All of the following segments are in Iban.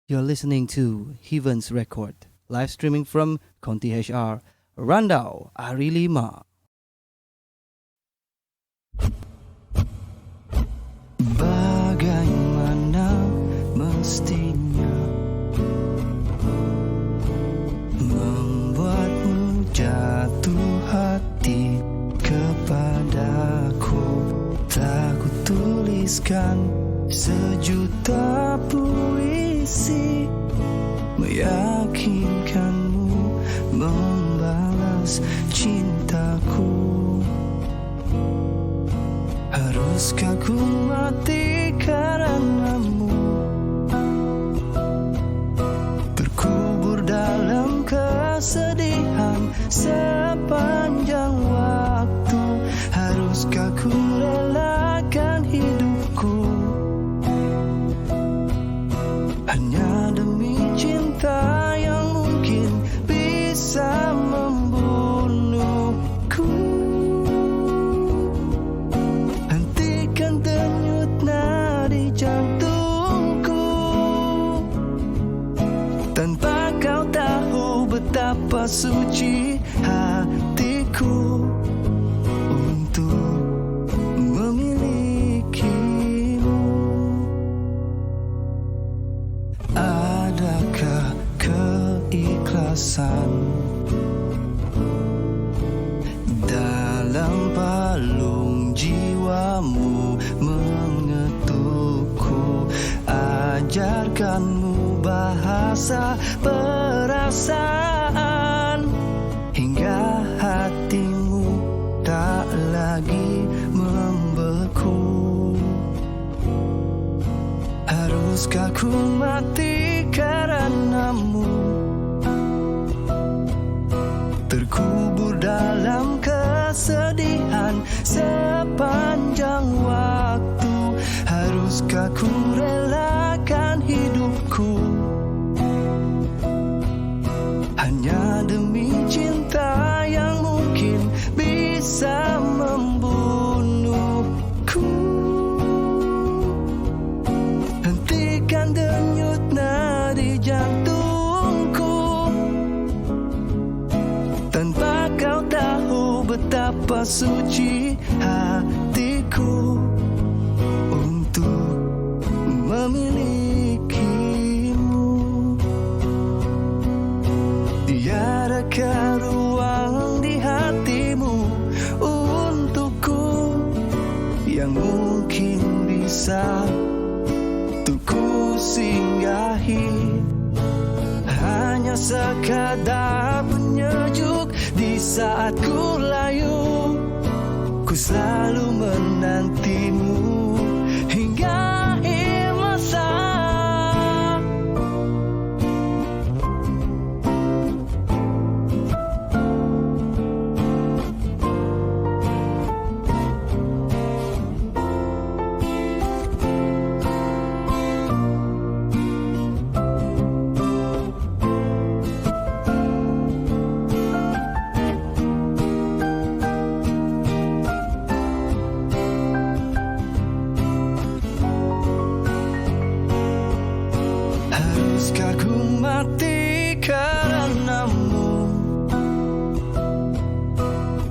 You're listening to Heavens Record, live streaming from Conti HR, Randau Ari Lima. Bagaimana mestinya Membuatmu jatuh hati kepadaku Tak ku tuliskan sejuta puisi Meyakinkanmu membalas cintaku Haruskah ku mati karenamu Terkubur dalam kesedihan sepanjang waktu Haruskah ku relakan hidupku Hanya demi cinta yang mungkin bisa membunuhku Hentikan denyut nadi jantungku Tanpa kau tahu betapa suci hatiku Untuk memilikimu Adakah keikhlasan Dalam palung jiwamu mengetukku Ajarkanmu bahasa perasaan Hingga hatimu tak lagi membeku Haruskah ku mati karenamu Terkubur dalam kesedihan sepanjang waktu Haruskah ku relakan hidupku Hanya demi cinta yang mungkin bisa membunuhku Hentikan denyut nadi jantungku Tanpa kau tahu betapa suci hatiku Untuk memilikimu Tiadakah ruang di hatimu untukku Yang mungkin bisa untuk ku singgahi Hanya sekadar penyejuk di saat ku layu Ku selalu menantimu hingga akhir masa Haruskah ku mati karenamu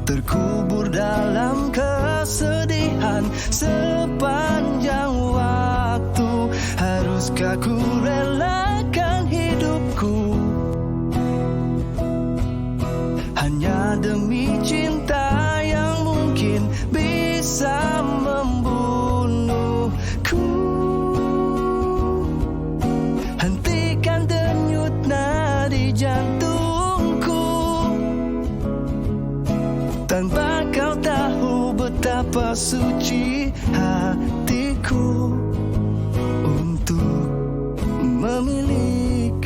Terkubur dalam kesedihan sepanjang waktu Haruskah ku relakan hidupku Hanya demi cinta yang mungkin bisa membunuhku Hentikan denyut nadi jantungku Tanpa kau tahu betapa suci hatiku Untuk memilikimu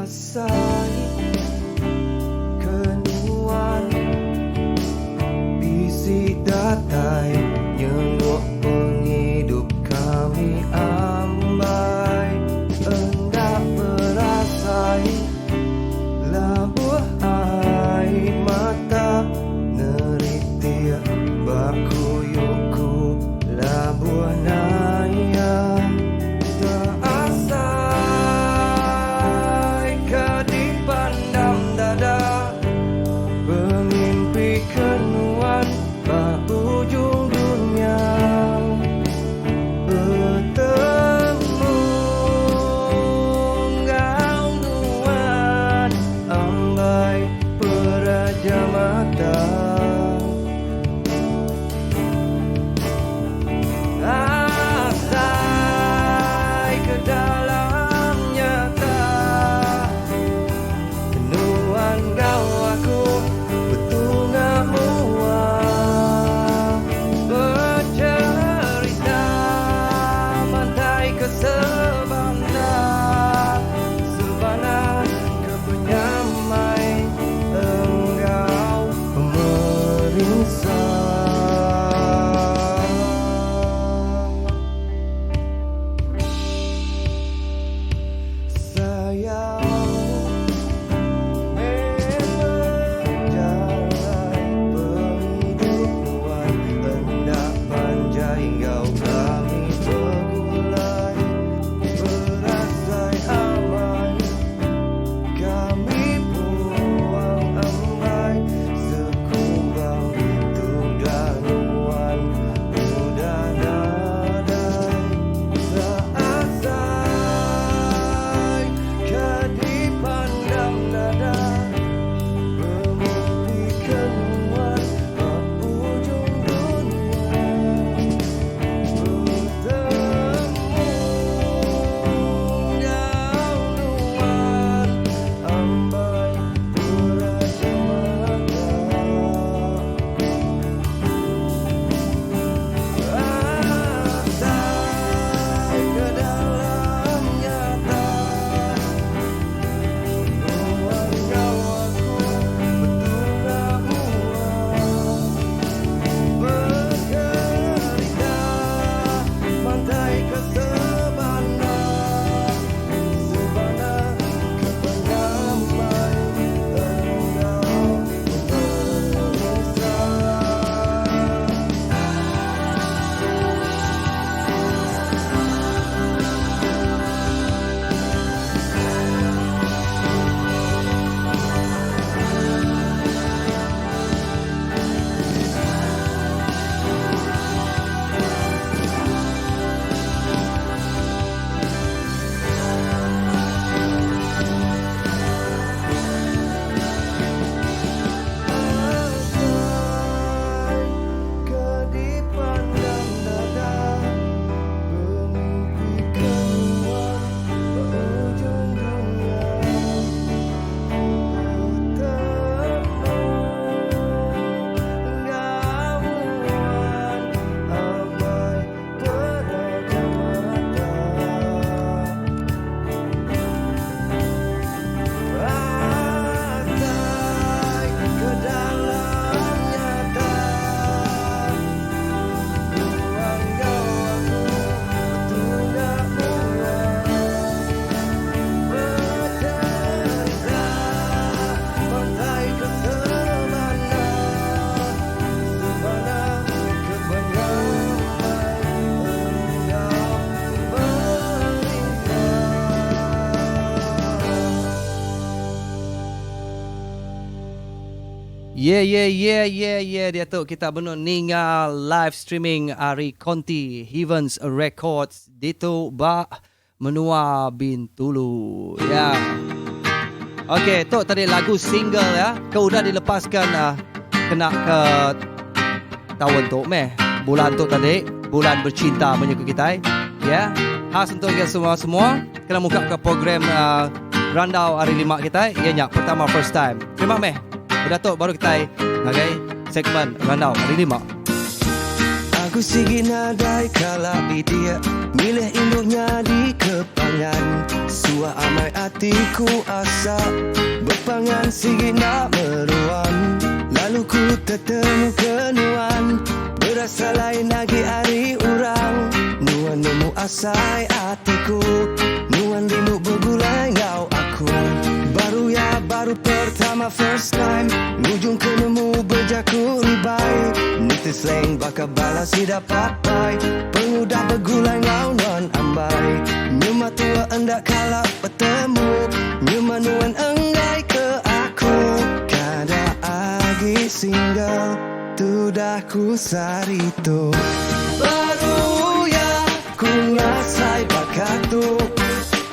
Asai ke nuan bisi datai nyenguk pengidup kami ambai enda berasai labuh ai mata neritik ba kuyuku labuh naya Teasai ka dipandam dada Bemimpi ke nuan ba ujung dunya Betemu enggau nuan ambai peraja mata. Asai ke dalam nyata Nuan enggau aku betunga mua Becherita mantai ke sebana Sebana ke penyamai enggau pemerinsa. Sayau meh pejalai pengidup nuan enda panjai enggau kami begulai Berasai amai kami puang ambai sekumbang tudah nuan udah nadai Seasai ke dipandam dada Bemimpi ke nuan ba ujung dunya Betemu enggau nuan ambai peraja mata Asai ke dalam nyata Nuan enggau aku betunga mua Becherita mantai ke sebana Sebana ke penyamai enggau pemerinsa. Asai ke dipandang dada Bemimpi ke nuan ba ujung dunya Betemu enggau nuan ambai peraja mata Asai ke dalam nyata Nuan enggau aku betunga mua Becherita mantai ke sebana Sebana ke penyamai enggau pemerinsa. Yeah yeah yeah yeah yeah diatu kita benung ninga live streaming ari Konti Heavens Records ditu ba menua Bintulu. Ya. Okey, tu tadi lagu single ya ke udah dilepaskan uh, kena ke taun tu meh. Bulan tu tadi, bulan bercinta menyuku kita. Ya. Khas untuk kita semua-semua kena muka ke program uh, Randau Hari Lima kita iya nya pertama first time. Terima meh. Udah tu baru kita ngagai segmen Randau Hari Lima. Aku sigi nadai kala bidik Milih indu nyadi ke pangan. Suah amai atiku asa Bepangan sigi enda meruan Lalu ku tetemu ke nuan Berasa lain agi ari urang Nuan nemu asai atiku Nuan rindu begulai enggau aku Baru ya baru pertama first time Ngujung ke nemu bejaku ribai Nitih slang baka bala sida papai Pengudah begulai enggau nuan ambai Nyema tua enda kala betemu Nyema nuan enggai ke aku Kada agi single tudah ku saritu Baru ya ku ngasai baka tu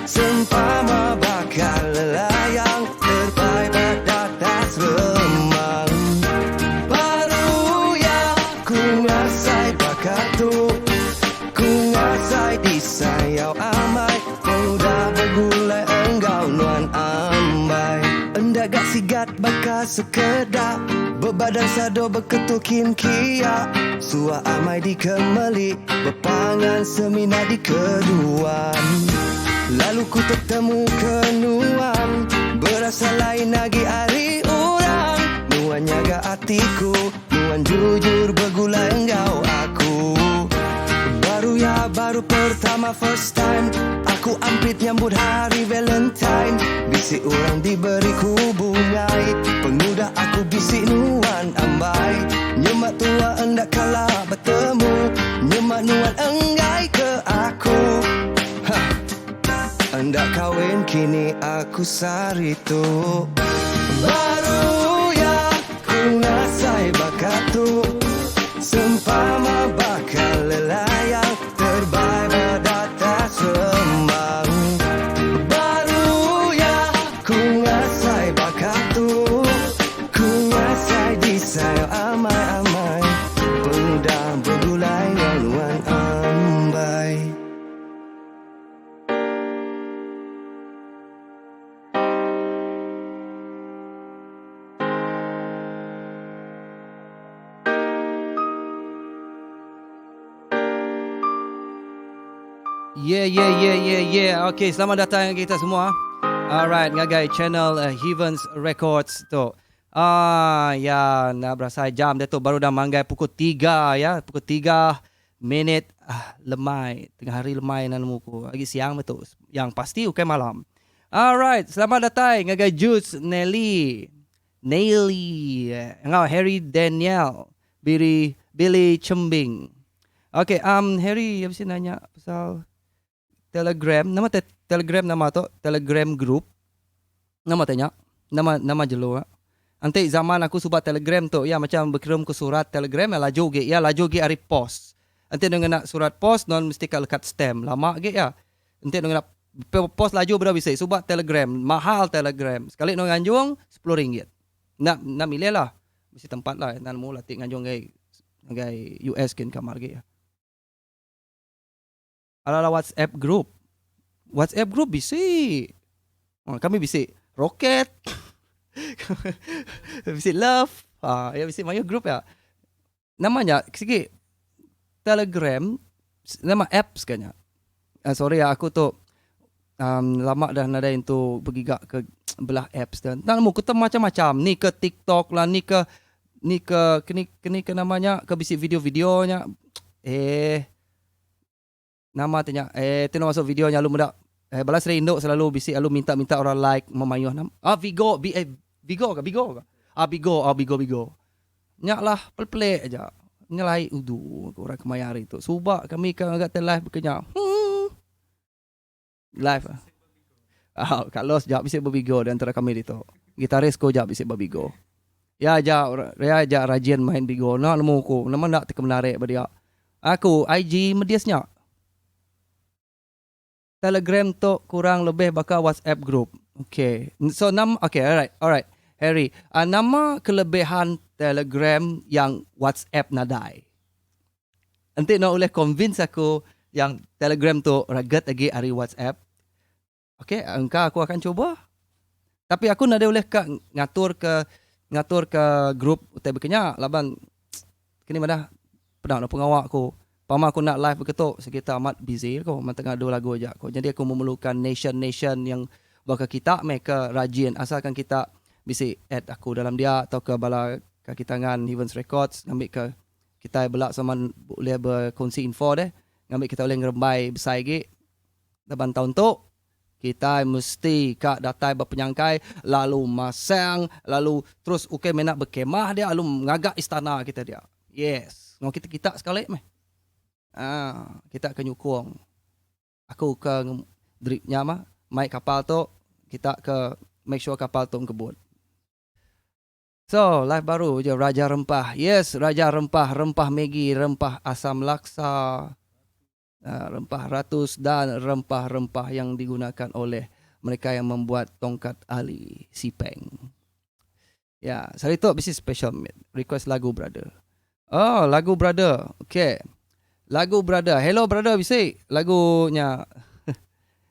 Sempama baka lelayang terbai ba datas remang Baru ya ku ngasai baka tu Ku ngasai disayau amai Pengudah begulai enggau nuan ambai Enda ga sigat baka sekeda Bebadan sado beketul kin kia Suah amai dikemeli Bepangan semina dikeduan Lalu ku tetemu ke nuan Berasa lain agi ari orang Nuan nyaga atiku Nuan jujur begulai enggau aku Baru ya baru pertama first time Aku ampit nyambut hari valentine Bisi orang diberi ku bungai Pengudah aku bisi nuan ambai Nyema tua enda kala betemu Nyema nuan enggai ke aku Hah. Enda kawin kini aku sehari tu Baru ya ku ngasai baka tu Sempama baka lelayang terbai ba datas remang Baru ya ku ngasai baka tu Ku ngasai disayau amai-amai Pengudah begulai enggau nuan ambai. Yeah yeah yeah yeah yeah. Okay, selamat datang kita semua. Alright, ngagai channel uh, Heavens Records tu. Ah, ya, nak berasai jam dia tu baru dah manggai pukul 3 ya, pukul 3 Minit ah lemai tengah hari lemai enda nemu ku agi siang meh tu yang pasti ukai malam. Alright selamat datai ngagai Judes Nelly Nelly enggau Harry Daniel Biri Billy Chembing. Okay um Harry bisi nanya pasal Telegram nama te telegram nama tu telegram group nama te nya nama nama jelu a enti zaman aku suba telegram tu iya macam bekirum ke surat telegram iya laju agi iya laju agi ari pos enti ne ngena surat pos non mesti ka lekat stamp lama agi iya enti ne ngena pos laju bedau bisi suba telegram mahal telegram sekali ne nganjung sepuluh ringgit enda enda milih lah bisi tempat lah enda nemu lah ti nganjung ngagai ngagai US kin kamar agi iya. Ala WhatsApp group. WhatsApp group bisi. Kami bisi roket. Bisi love. Ha, ya bisi mayuh group ya. Nama nya sigi Telegram nama apps ka nya. Sorry aku tu um lama dah nadai entu begiga ke belah apps tu. Enda nemu ku macam-macam ni ke TikTok lah ni ke ni ke keni keni ke nama nya ke bisi video-video nya. Eh Nama ti nya eh ti masuk video nya lalu meda eh bala seri indu selalu bisi lalu minta minta orang like memayuh nama ah vigo bi eh vigo ka bigo ka ah bigo ah bigo bigo nya lah pelik pelik aja nyelai udu orang kemaya hari tu suba kami ke ngaga te live baka nya hoo live ah Carlos ja bisi bebigo di antara kami ditu gitaris ko ja bisi bebigo ya ja ya ja rajin main bigo enda nemu ku nama enda ti ke menarik ba dia. Aku IG medis nya. Telegram tu kurang lebih baka WhatsApp group. Okay. So nam okay alright alright Harry. Uh, nama kelebihan Telegram yang WhatsApp nadai? Enti no ulih convince aku yang Telegram tu rugged agi ari WhatsApp. Okay, engka aku akan cuba. Tapi aku nadai ulih ka ngatur ke ngatur ke group utai baka nya laban kini madah peda pengawa aku. Pama aku enda live beketu sekitar amat busy ko men tengah adu lagu aja ko. Jadi aku memerlukan nation-nation yang baka kita meh ke rajin asalkan kita bisi add aku dalam dia tauka bala kaki tangan Heavens Records ngambika kitai bela sama ulih bekongsi info deh ngambi kita ulih ngerembai besai agi laban taun tu kitai mesti ka datai ba penyangkai lalu masang lalu terus ukai mena bekemah dia lalu ngaga istana kita dia. Yes, enggau kita kita sekali meh. Aa kita ke nyukung aku ke drip nya mah mai kapal tu kita ke make sure kapal tu engkebut. So, live baru je Raja Rempah. Yes, Raja Rempah, rempah Maggi, rempah asam laksa, rempah ratus dan rempah-rempah yang digunakan oleh mereka yang membuat tongkat ali sipeng. Ya, sehari tu bisi special request lagu brother. Oh, lagu brother. Okay. Lagu brother. Hello brother bisi lagu nya.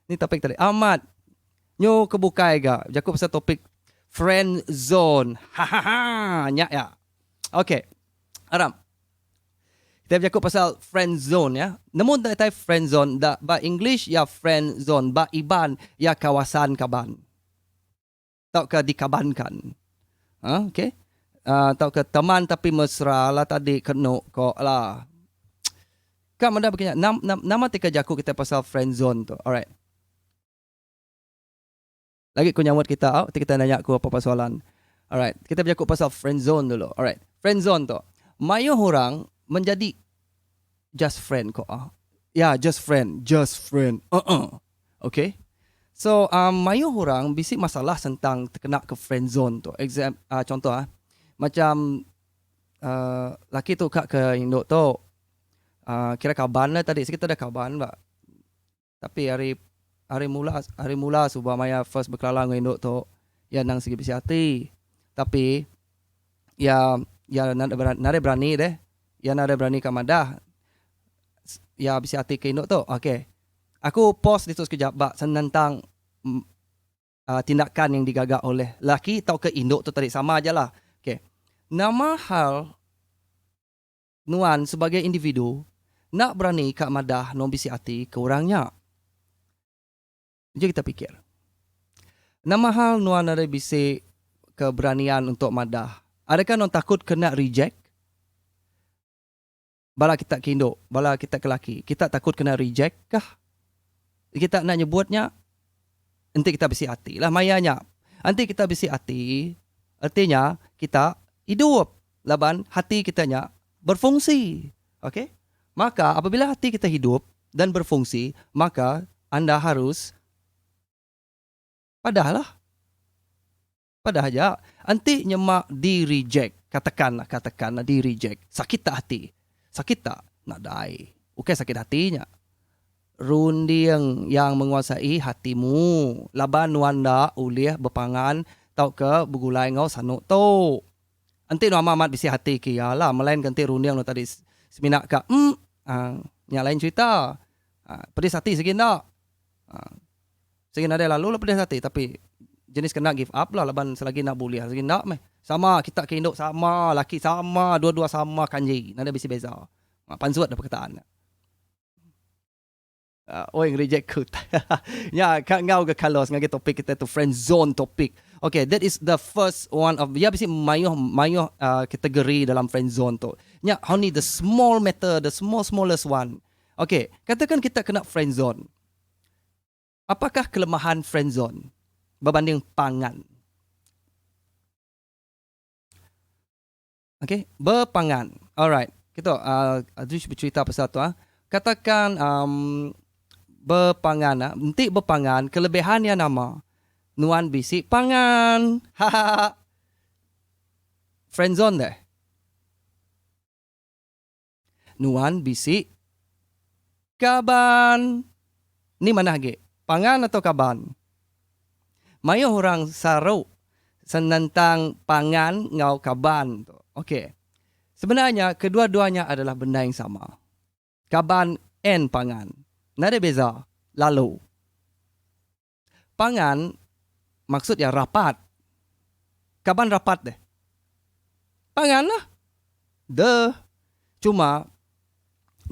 Ni topik tadi. Amat. Nyu ke bukai ga. Jaku pasal topik friend zone. Hahaha. Nya ya. Okay. Aram. Kita bejaku pasal friend zone ya. Nemu enda kitai friend zone da ba English ya friend zone, ba Iban ya kawasan kaban. Tauka dikabankan. Ha okay. Uh, tauka teman tapi mesra lah tadi kenu ko lah. Ka meda begini, nam, nam, nama ti ke jaku kita pasal friend zone tu. Alright. Lagi ku nyawut kita au, ti kita nanya ku apa-apa soalan. Alright, kita bejaku pasal friend zone dulu. Alright, friend zone tu. Mayuh orang menjadi just friend ko ah. Ya, yeah, just friend, just friend. Uh-uh. Okay. So, um, mayuh orang bisi masalah sentang tekena ke friend zone tu. Exam, uh, contoh ah, macam uh, laki tu ka ke indu tu. Uh, kira kaban lah tadi, kita ada kaban ba. Tapi ari ari mula ari mula suba maya first bekelala enggau indu tu iya endang sigi bisi ati. Tapi iya iya nadai berani deh. Iya nadai berani ka madah iya bisi ati ke indu tu. Okay. Aku pause ditu sekejap ba senentang tindakan yang digaga oleh lelaki tauka indu tu tadi sama aja lah. Okay. Nama hal Nuan sebagai individu enda berani ka madah nuan bisi ati ke orang nya. Uji kita pikir. Nama hal nuan nadai bisi keberanian untuk madah? Adakah nuan takut kena reject? Bala kita ke indu, bala kita ke laki, kita takut kena reject kah? Kita enda nyebut nya enti kita bisi ati lah maya nya. Enti kita bisi ati, reti nya kita idup. Laban hati kita nya berfungsi. Ok. Maka apabila hati kita hidup dan berfungsi, maka anda harus padah lah. Padah aja. Enti nyema di reject, katakan lah, katakan lah di reject. Sakit tak hati? Sakit tak? Nadai. Ukai sakit hati nya. Runding yang menguasai hatimu. Laban nuan enda ulih bepangan tauka begulai enggau sanu tu. Enti nuan amat amat bisi hati ke iya lah melain ke enti runding nuan tadi semina ka em aaa nya lain cerita. Aaa pedis ati sigi enda. Aaa sigi nadai lalu lah pedis ati tapi jenis ke enda give up lah laban selagi enda bulih sigi enda meh. Sama kita ke indu sama laki sama dua dua sama kanji nadai bisi beza. Pansut dah perkataan nya. Oi ngereject ku. Nya ka enggau ga Carlos ngagai topik kita tu friend zone topik. Okay that is the first one of ya bisi mayuh mayuh uh, kategori dalam friend zone tu. Nya only the small matter the small smallest one. Okay katakan kita kena friend zone. Apakah kelemahan friend zone berbanding pangan? Okay, bepangan. Alright. Kita uh, Adrish bercerita pasal tu ah. Katakan um, bepangan ah. Enti bepangan, kelebihan iya nama? Nuan bisi pangan. Hahaha. Friendzone deh. Nuan bisi kaban. Ni manah agi, pangan atau kaban? Mayuh orang saru senentang pangan enggau kaban tu. Okey. Sebenarnya kedua-dua nya adalah benda yang sama. Kaban and pangan. Nadai beza. Lalu. Pangan maksud iya rapat. Kaban rapat deh. Pangan lah. Duh. Cuma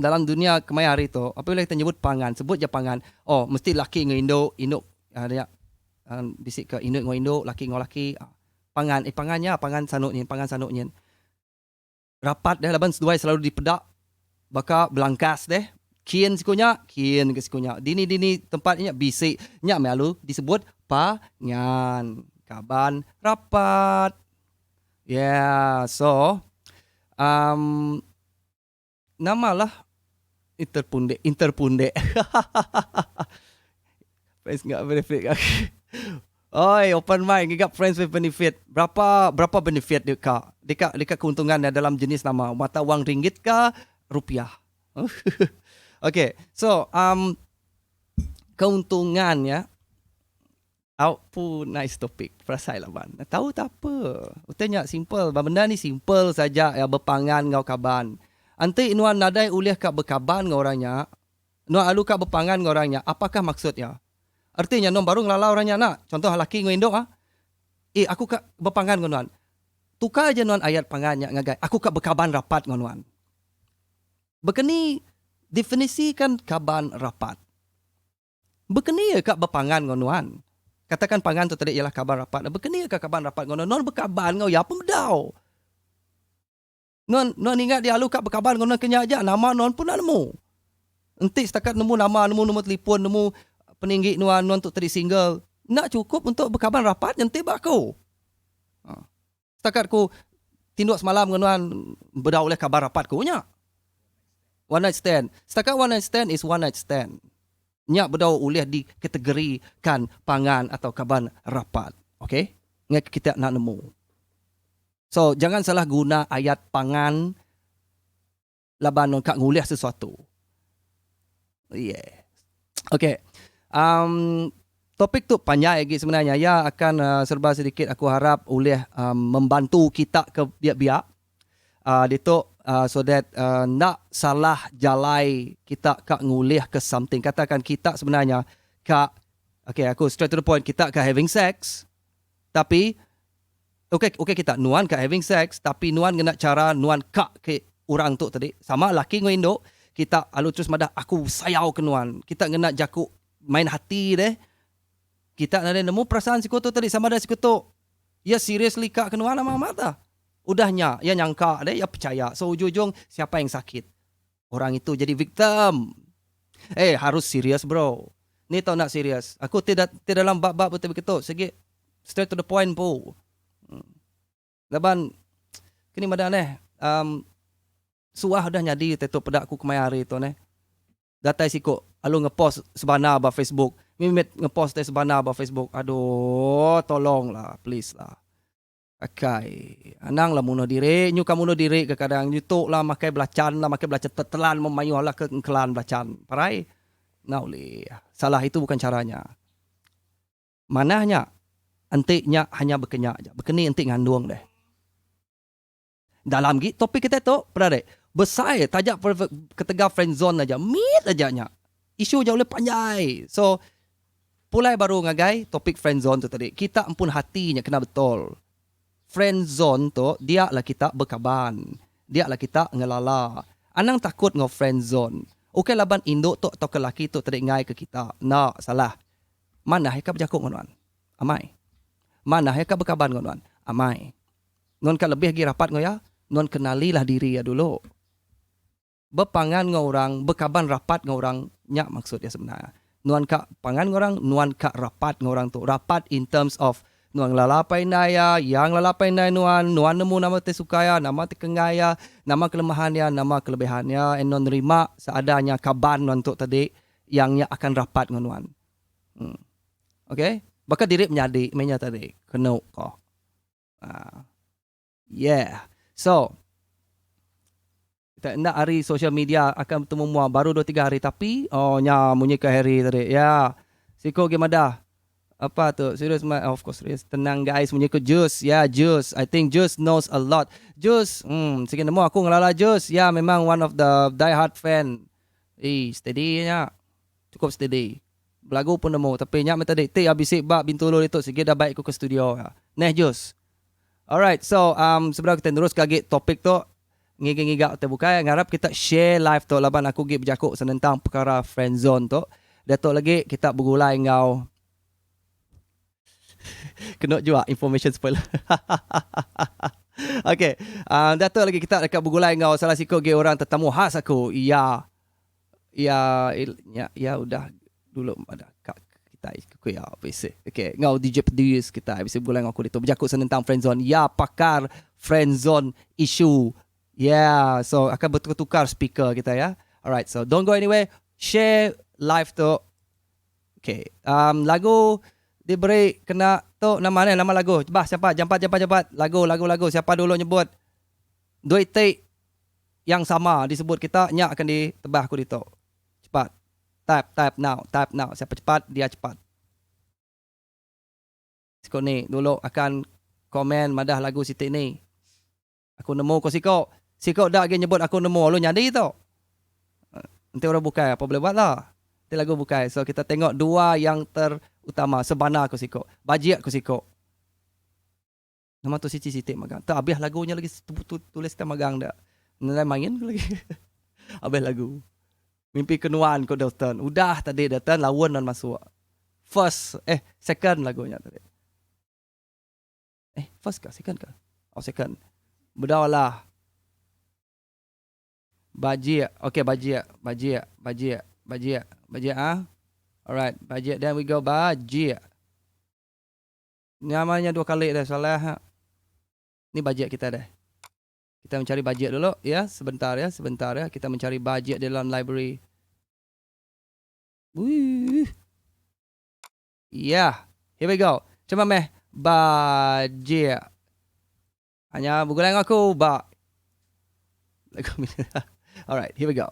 dalam dunia kemaya hari tu apabila kita nyebut pangan sebut ja pangan oh mesti laki enggau indu indu nya bisi ke indu enggau indu laki enggau laki pangan eh pangan nya pangan sanu nyin pangan sanu nyin. Rapat deh laban seduai selalu dipeda baka belangkas deh. Kin siku nya, kin ke siku nya. Dini-dini tempat nya bisi. Nya meh alu disebut pangan. Kaban rapat. Yeah, so um nama lah interpunde interpunde hahaha friends enggau benefit oi open mic ngiga friends with benefit berapa berapa benefit deka deka deka keuntungan nya dalam jenis nama mata wang ringgit ka rupiah okay so um keuntungan nya Au pu nice topic perasai laban. Tau tak apa. Utai nya simple ba benda ni simple saja ya bepangan enggau kaban. Enti nuan nadai ulih ka bekaban enggau orang nya, nuan alu ka bepangan enggau orang nya apakah maksud iya? Erti nya nuan baru ngelala orang nya enda. Contoh laki enggau indu ah. Eh aku ka bepangan enggau nuan. Tukar aja nuan ayat pangan nya ngagai aku ka bekaban rapat enggau nuan. Baka ni definisikan kaban rapat? Bekeni ka bepangan enggau nuan. Katakan pangan tu tadi ialah kaban rapat. Bekeni ka kaban rapat enggau nuan. Nuan bekaban enggau iya pemedau. Nuan nuan ingat dia alu ka bekaban enggau nuan ke nya aja nama nuan pun enda nemu. Enti setakat nemu nama, nemu nombor telefon, nemu peninggi nuan, nuan tu tadi single, enda chukup untuk bekaban rapat nya enti ba aku. Setakat ku tinduk semalam enggau nuan bedau ulih kaban rapat ku nya. One night stand. Setakat one night stand is one night stand. Nya bedau ulih dikategorikan pangan atau kaban rapat. Okay. Ngagai kita enda nemu. So jangan salah guna ayat pangan laban nuan ka ngulih sesuatu. Yeah. Okay. Um, topik tu panjai agi sebenarnya. Ya akan serba sedikit aku harap ulih um, membantu kita ke biak-biak ditu so that enda salah jalai kita ka ngulih ke something. Katakan kita sebenarnya ka okay aku straight to the point kita ka having sex tapi Okay okay kita nuan ka having sex tapi nuan ngena cara nuan ka ke orang tu tadi sama laki enggau indu kita alu terus madah aku sayau ke nuan kita ngena jaku main hati deh kita nadai nemu perasaan siku tu tadi sama ada siku tu iya seriously ka ke nuan amat amat ah udah nya iya nyangka deh iya percaya so ujung ujung siapa yang sakit orang itu jadi victim eh harus serious bro ni tau enda serious aku ti ti dalam bab bab ti begitu sigi Straight to the point empu. Laban kini madah neh um suah udah nyadi utai tu peda aku kemaya hari tu neh. Datai siku alu ngepost sebana ba Facebook. Mimit ngepost utai sebana ba Facebook. Aduh tolong lah please lah. Akai anang lah munuh diri nyu ka munuh diri ke kadang nyu tu lah makai belacan lah makai belacan tetelan memayuh lah ke engkelan belacan. Parai enda ulih. Salah itu bukan caranya. Manah nya enti nya hanya bekenya aja. Bekeni enti ngandung deh. Dalam gi topik kitai tu peda deh. Besai taja ketegal friend zone aja mit aja nya. Isu nya ulih panjai. So pulai baru ngagai topik friend zone tu tadi. Kita empun hati nya kena betul. Friend zone tu dia lah kita bekaban. Dia lah kita ngelala. Anang takut enggau friend zone. Ukai laban indu tu tauka laki tu tadi enggai ke kita. Enda salah. Manah iya ka bejaku enggau nuan? Amai. Manah iya ka bekaban enggau nuan? Amai. Nuan ka lebih agi rapat enggau iya? Nuan kenalilah diri iya dulu. Bepangan enggau orang, bekaban rapat enggau orang, nya maksud iya sebenar. Nuan ka pangan enggau orang, nuan ka rapat enggau orang tu. Rapat in terms of nuan ngelala apai indai iya, iya ngelala apai indai nuan, nuan nemu nama ti suka iya, nama ti kenggai iya, nama kelemahan iya, nama kelebihan iya and nuan nerima seadanya kaban nuan tu tadi yang nya akan rapat enggau nuan. Hmm. Okay. Baka diri menyadi meh nya tadi. Kenu ko. Uh. Yeah. So, kita enda hari social media akan betemu mua baru 2 3 hari tapi oh nya munyi ke Harry tadi. Ya. Yeah. Siko gi madah. Apa tu? Serius ma of course serius. Tenang guys munyi ke Jus. Ya, yeah, Jus. I think Jus knows a lot. Jus, sigi nemu aku ngelala Jus. Ya, yeah, memang one of the die hard fan. Eh, steady nya. Cukup steady. Belagu pun nemu tapi nya meh tadi ti iya bisi ba Bintulu ditu sigi dah bai ku ke studio iya. Neh Jus. Alright so um sebedau kitai neruska agi topik tu. Ngiga ngiga utai bukai ngarap kita share live tu laban aku gi bejaku senentang pekara friend zone tu. Diatu lagi kita begulai enggau kena jua information spoiler. Okey, um, diatu lagi kita deka begulai enggau salah siku gi orang tetamu khas aku iya iya nya iya udah dulu madah ka kitai ku iya bisi. Okey, enggau DJ Pedis kitai bisi begulai enggau aku ditu bejaku senentang friend zone. Iya pakar friend zone issue. Yeah, so akan bertukar-tukar speaker kita ya. Alright, so don't go anywhere. Share live tu. Okay, um, lagu diberi kena tu nama ni nama lagu. Bah, siapa? Jampat, jampat, jampat. Lagu, lagu, lagu. Siapa dulu nyebut? Duit tik yang sama disebut kita nya akan ditebah aku ditu. Cepat. Type, type now, type now. Siapa cepat, dia cepat. Siko ni dulu akan komen madah lagu siti ni. Aku nemu ko siko. Siko dak agi nyebut aku nemu lalu nyadi tu. Enti orang bukai apa boleh buat lah. Enti lagu bukai. So kita tengok dua yang terutama sebana ko siko. Bajik ko siko. Nama tu siti siti magang. Tak habis lagunya lagi tulis kita magang dak. Nilai main ku lagi. Habis lagu. Mimpi kenuan ko Dalton. Udah tadi Dalton laun non masuk. First eh second lagunya tadi. Eh first ka second ka? Oh second. Bedau lah. Bajik. Okay bajik. Bajik. Bajik. Bajik. Bajik ah. Alright, bajik then we go bajik. Namanya dua kali dah salah. Ha. Ni bajet kita dah. Kita mencari bajet dulu ya, sebentar ya, sebentar ya. Kita mencari bajet di dalam library. Wih. Yeah, here we go. Cuba meh bajet. Hanya bergulai dengan aku ba. Alright, here we go.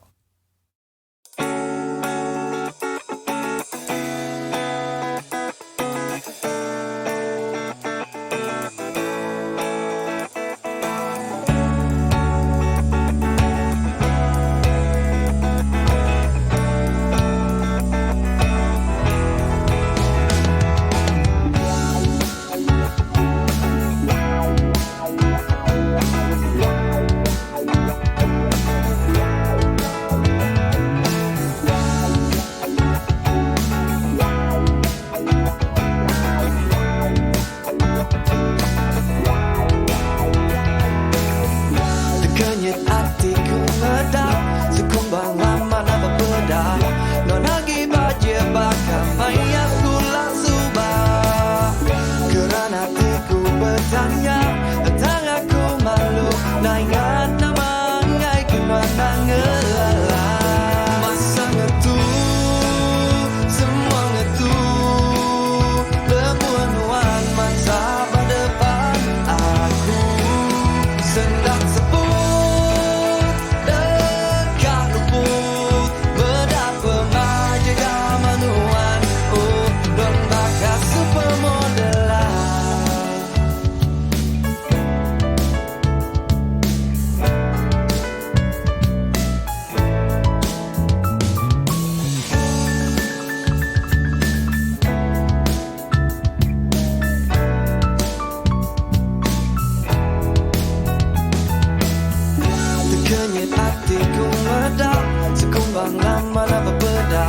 Tekenyit atiku meda Sekumbang lama enda bepeda Nuan agi bajik baka maya sekula suba Keran atiku betanya Tang aku malu Enda ingat nama enggai ke nuan enda ngelala Masa ngetu semua ngetu Lebuh nuan mansa ba depan aku Sendak seput deka luput Meda pemajik gamal nuan Oh nuan baka supermodel. Tekenyit atiku meda Sekumbang lama enda bepeda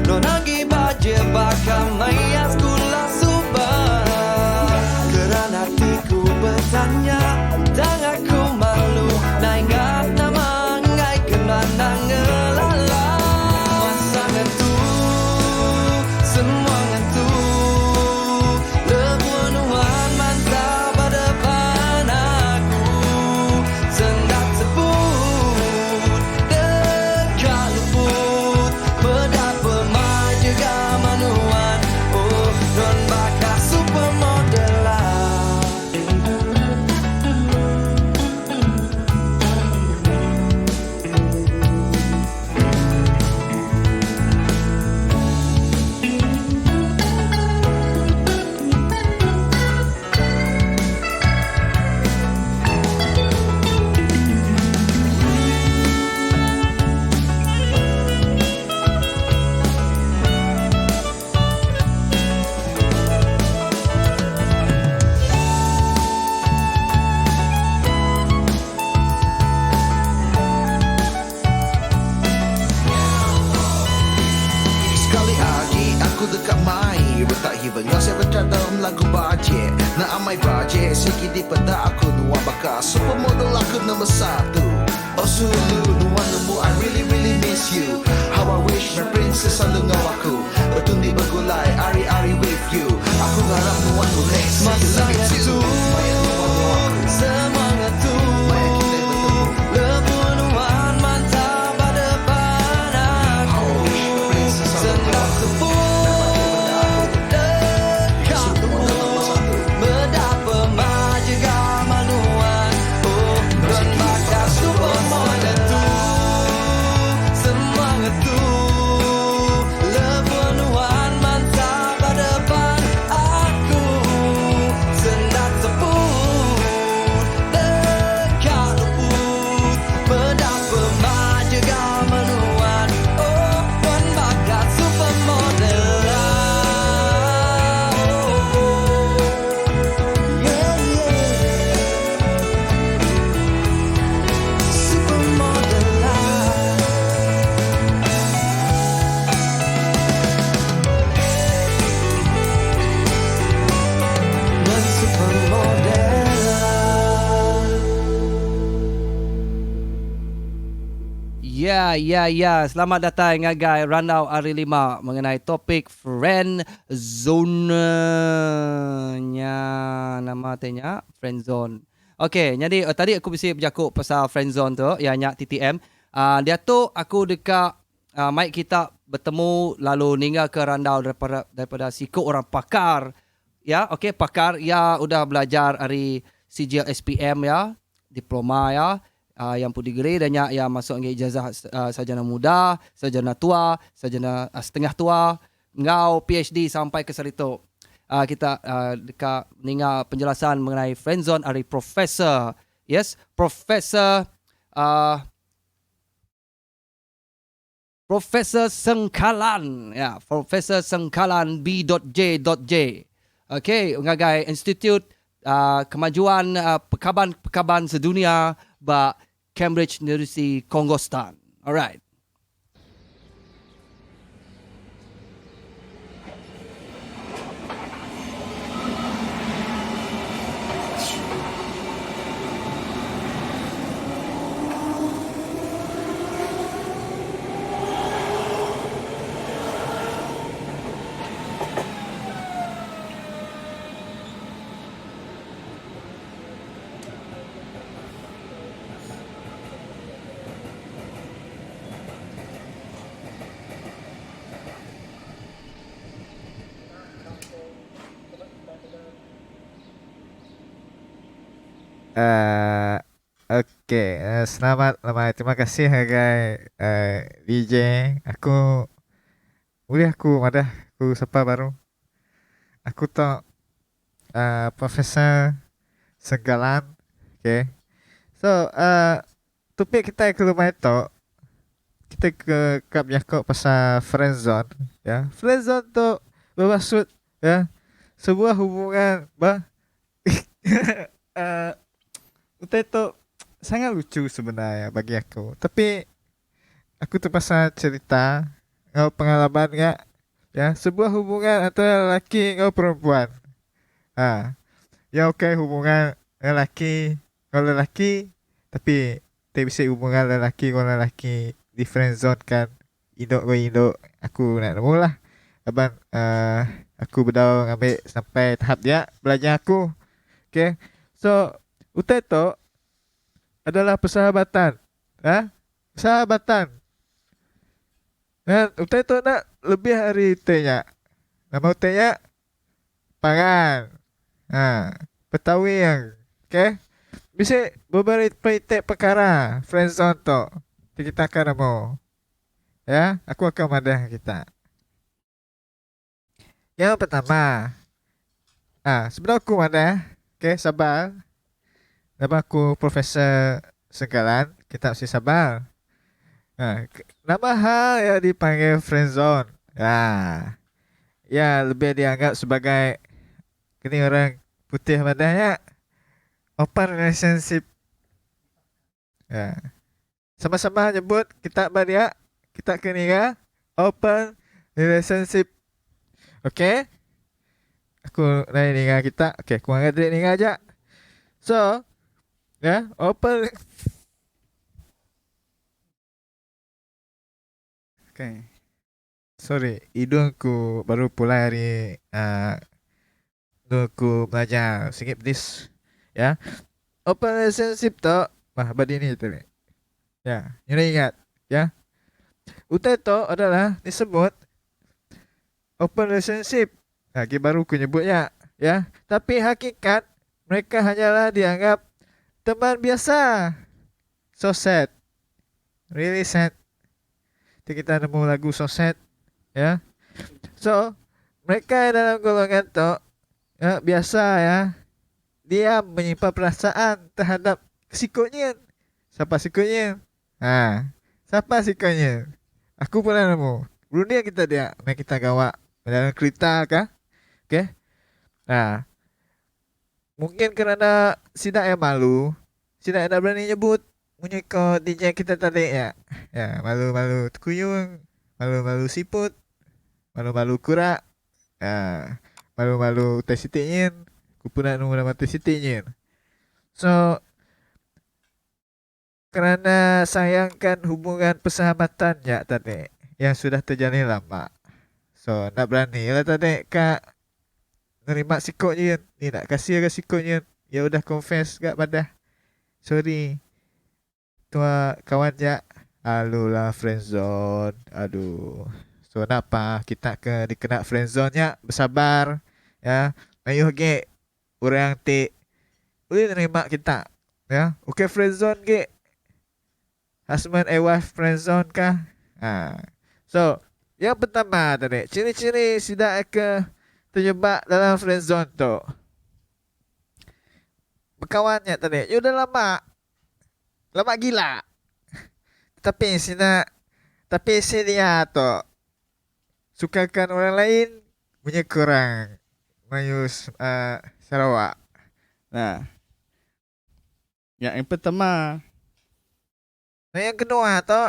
Nuan agi bajik baka maya sekula suba Keran atiku betanya Tang aku malu Enda ingat nama enggai ke nuan enda ngelala Masa ngetu semua ngetu Lebuh nuan mansa ba depan aku Sendak seput deka luput Meda pemajik gamal nuan Oh. Aku deka mai retak hiva enggau seven track dalam lagu bajik. Na amai bajik sigi dipeda aku nuan baka supermodel aku nombor satu. Oh sulu nuan nemu I really really miss you. How I wish my princess selalu enggau aku. Betundi begulai ari ari with you. Aku ngarap nuan ulih say you love me Semangat too. tu, Maya nuan enggau aku. semangat tu. Maya kitai betemu. Lebuh nuan mantap ba depan How aku. I wish my princess selalu enggau Senang aku. tepuk Nama dia meda aku. deka Supermodel nombor luput. satu. Meda pemajik gamal nuan. Oh, Enggau nuan sigi baka baka supermodel supermodel. tu. Semangat tu. Lebuh nuan mantap ba depan aku. Senang tepuk deka luput. Meda pemajik gamal nuan. Oh, nuan baka supermodel. Oh, yeah, yeah. Supermodel lah. Nuan supermodel lah. Ya, ya, ya. Selamat datai ngagai Randau Hari Lima mengenai topik friend zone. Nya nama te nya friend zone. Okey, nyadi eh, tadi aku bisi bejaku pasal friend zone tu, ya nya TTM. Diatu aku deka mai kita betemu lalu ninga ke randau daripada daripada siku orang pakar. Ya, okey pakar ya udah belajar ari sijil SPM ya, diploma ya, yang pun degree dan nya ya masuk ngagai ijazah sarjana muda, sarjana tua, sarjana setengah tua enggau PhD sampai ke saritu. Kita deka ninga penjelasan mengenai friendzone ari Professor yes, Professor Professor Sengkalan ya, Professor Sengkalan B.J.J. Okey, ngagai Institut Kemajuan Pekaban-Pekaban Sedunia ba Cambridge University Kongostan. Alright. Uh, okay, selamat lemai. Terima kasih ngagai DJ. Aku ulih aku madah aku sapa baru. Aku tu Professor Segalan. Okay. So, topik kita ke lemai tu kita ke ka bejaku pasal friend zone ya. Friend zone tu bermaksud ya sebuah hubungan ba uh, utai tu sangat lucu sebenarnya bagi aku. Tapi aku terpaksa cerita enggau pengalaman nya ya sebuah hubungan antara lelaki enggau perempuan. Ha. Ya ukai hubungan lelaki enggau lelaki tapi ti bisi hubungan lelaki enggau lelaki di friend zone kan indu enggau indu aku enda nemu lah laban uhh aku bedau ngambi sampai tahap dia belajar aku. Okay so utai tu adalah persahabatan uhh persahabatan. Utai tu enda lebih ari utai nya. Nama utai nya? Pangan. Ha. Betawing. Okay. Bisi beberapa iti pekara friendzone tu ti kita akan nemu. Ya, aku akan madah kita. Yang pertama. Ha, sebelum aku madah, okay, sabar. Nama aku Profesor Senggalan, kita mesti sabar. Ha, nama hal yang dipanggil friendzone. Ha. Ya lebih dianggap sebagai kini orang putih madah nya open relationship. Ya. Sama-sama nyebut kita ba dia, kita ke ninga open relationship. Okay. Aku nai ninga kita. Okay, aku angkat duit ninga aja. So, ya, yeah, open. Okay. Sorry, hidung aku baru pulai hari uh, aku belajar sikit please. Ya. Yeah. Open relationship tu, bah badi ni tu. Ya, yeah. ingat, ya. Yeah. Utai tu adalah disebut open relationship. Lagi baru aku nyebutnya, ya. Tapi hakikat mereka hanyalah dianggap teman biasa. So sad. Really sad. Nanti kita nemu lagu so sad, ya. So, mereka yang dalam golongan tu ya, biasa ya. Dia menyimpan perasaan terhadap sikutnya. Siapa sikutnya? Ha. Siapa sikutnya? Aku pun nemu. Berunding kita dia, mai kita gawak dalam kereta kah? Okey. Nah. Mungkin kerana sidak yang malu, sidak yang tak berani nyebut munyi ko DJ kita tadi ya. Ya, malu-malu tekuyung, malu-malu siput, malu-malu kurak. Ya, malu-malu utai sitik nyin. Aku pun nak nunggu nama utai sitik nyin. So, kerana sayangkan hubungan persahabatan ya tadi yang sudah terjalin lama. So, nak berani lah tadi kak nerima sikut je. Ni nak kasih ke sikut je. Ya udah confess kat pada. Sorry. Tua kawan je. Alulah friendzone. Aduh. So nak apa kita ke dikena friendzone nya bersabar ya. Mayuh ge orang ti boleh nerima kita ya. Okey friendzone ge. Husband and wife friendzone kah? Ha. So, yang pertama tadi, ciri-ciri sidak ke terjebak dalam friendzone tu. Berkawannya tadi, ya udah lama. Lama gila. Tapi sina, tapi si dia tu sukakan orang lain punya kurang mayus Sarawak. Nah. Yang pertama. Nah, yang kedua tu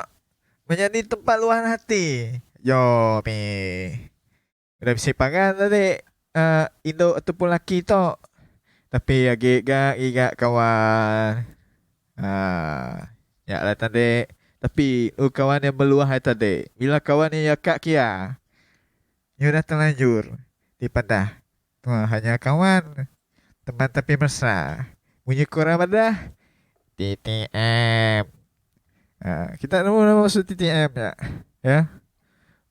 menjadi tempat luahan hati. Yo, mi. Udah bisa pangan tadi Indo ataupun laki tu. Tapi agi gak iga kawan. Ah, ya lah tadi. Tapi oh, kawan yang meluah tadi. Bila kawan yang yakak kia, you dah terlanjur dipadah. Tu hanya kawan, teman tapi mesra. Bunyi korang pada TTM. Ah, kita nemu nama maksud TTM ya. Ya.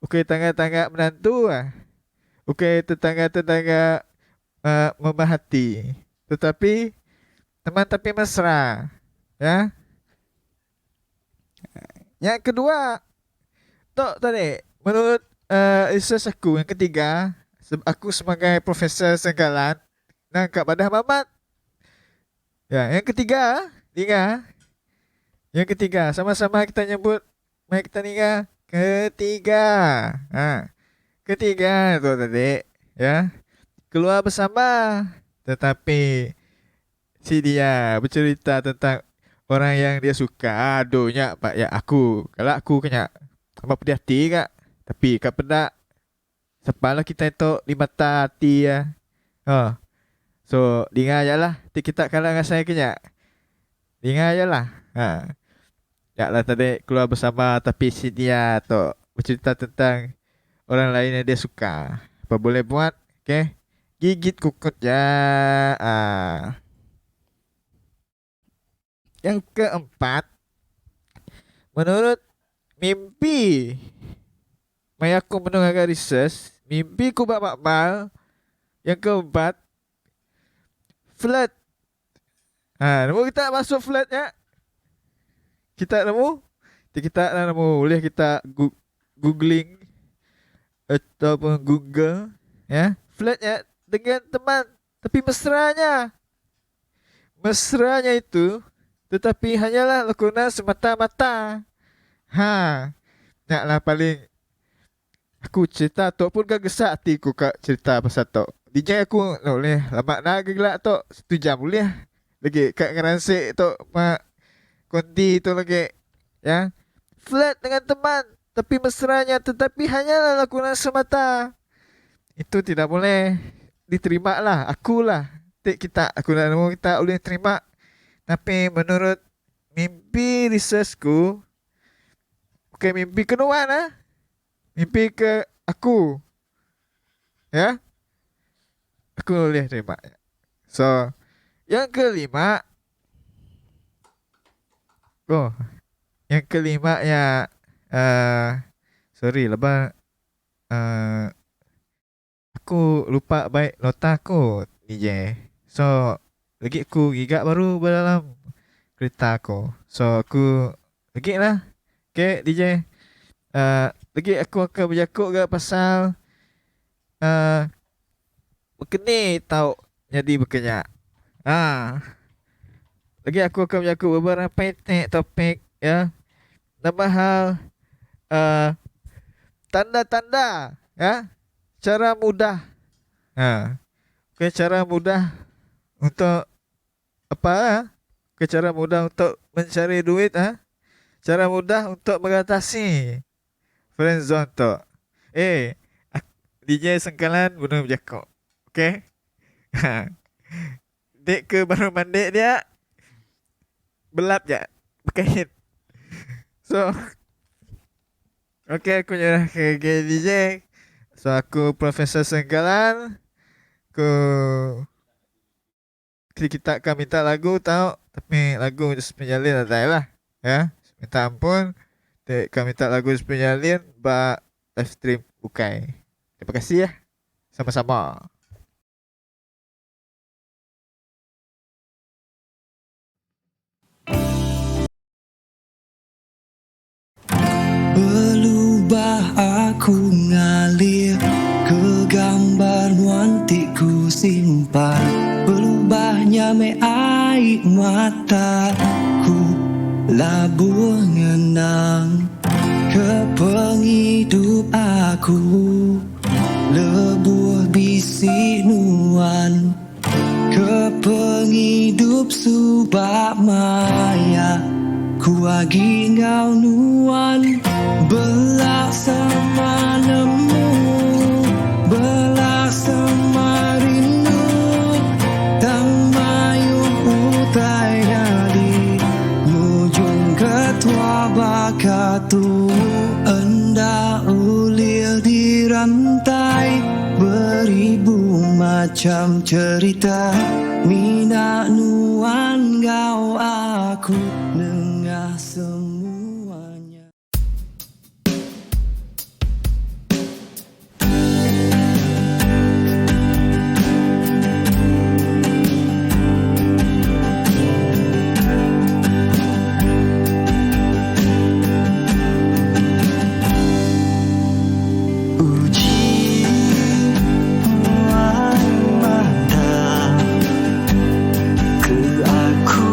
Okey, tangga-tangga menantu ah. Okey, tetangga-tetangga memerhati. Tetapi teman tapi mesra. Ya. Yang kedua, tok tadi menurut research aku yang ketiga, aku sebagai profesor senggalan nangkap badah mamat. Ya, yang ketiga, tiga. Yang ketiga, sama-sama kita nyebut mai kita niga ketiga. Ha. Ketiga tu tadi, ya. Keluar bersama tetapi si dia bercerita tentang orang yang dia suka. Aduh nyak pak ya aku. Kalau aku kena apa pedih hati kak. Tapi kak pedak sepalah kita itu di mata hati ya. Ha. So dengar aja lah. Ti kita kalau dengan saya kena. Dengar aja lah. Ha. Ya lah tadi keluar bersama tapi si dia tu bercerita tentang orang lain yang dia suka. Apa boleh buat? Okey. Gigit kukut ya. Ha. Yang keempat, menurut mimpi, maya aku mendengar research, mimpi ku buat makmal. Yang keempat, flirt. Ha, nemu kita masuk flirt ya? Kita nemu? Kita nak nemu. Boleh kita googling ataupun Google ya. Flirt ya dengan teman tapi mesranya. Mesranya itu tetapi hanyalah lakonan semata-mata. Ha. Naklah paling aku cerita tok pun gak gesak hati aku kak cerita pasal tok. DJ aku tak boleh lama nak gelak tok 1 jam boleh. Lagi kat ngeransik tok mak konti tu lagi ya. Flirt dengan teman tapi mesranya tetapi hanyalah lakonan semata. Itu tidak boleh diterima lah. Aku lah. Tik kita aku dah nemu kita ulih terima. Tapi menurut mimpi research ku bukan mimpi ke nuan ah. Mimpi ke aku. Ya. Aku ulih terima. So, yang kelima Oh, yang kelima nya uh, sorry lepas uh, aku lupa baik nota aku DJ. So, lagi aku giga baru dalam kereta aku. So, aku lagi lah. Okay, DJ. Lagi aku akan berjakuk ke pasal bekeni tau jadi bekenyak. Ha. Lagi aku akan berjakuk beberapa itik topik ya. Nama hal tanda-tanda ya. Cara mudah. Ha. Okay, cara mudah untuk apa? Ha? Okay, cara mudah untuk mencari duit ha? Cara mudah untuk mengatasi friendzone tu. Eh, DJ Sengkalan bunuh berjakuk. Okay? Ha. Dek ke baru mandi dia belap je berkait. So okay, aku nyerah ke DJ. So aku Profesor Sengkalan. Aku kita akan minta lagu tau, tapi lagu sepenyalin ada lah. Ya, minta ampun. Dek kami minta lagu sepenyalin ba live stream bukai. Terima kasih ya. Sama-sama. Belubah aku ngalir ke gambar nuanti ku simpan. Belubahnya me air mata ku labuh ngenang ke penghidup aku. Lebuh bisi nuan ke penghidup subak maya. Ku agi ngau nuan belak sama nemu, belak sama rindu. Tang mayu utai jadi ngujung ketua bakatu. Enda ulil dirantai beribu macam cerita. Mina nuan gau aku nengah semuanya. Uji mata ke aku.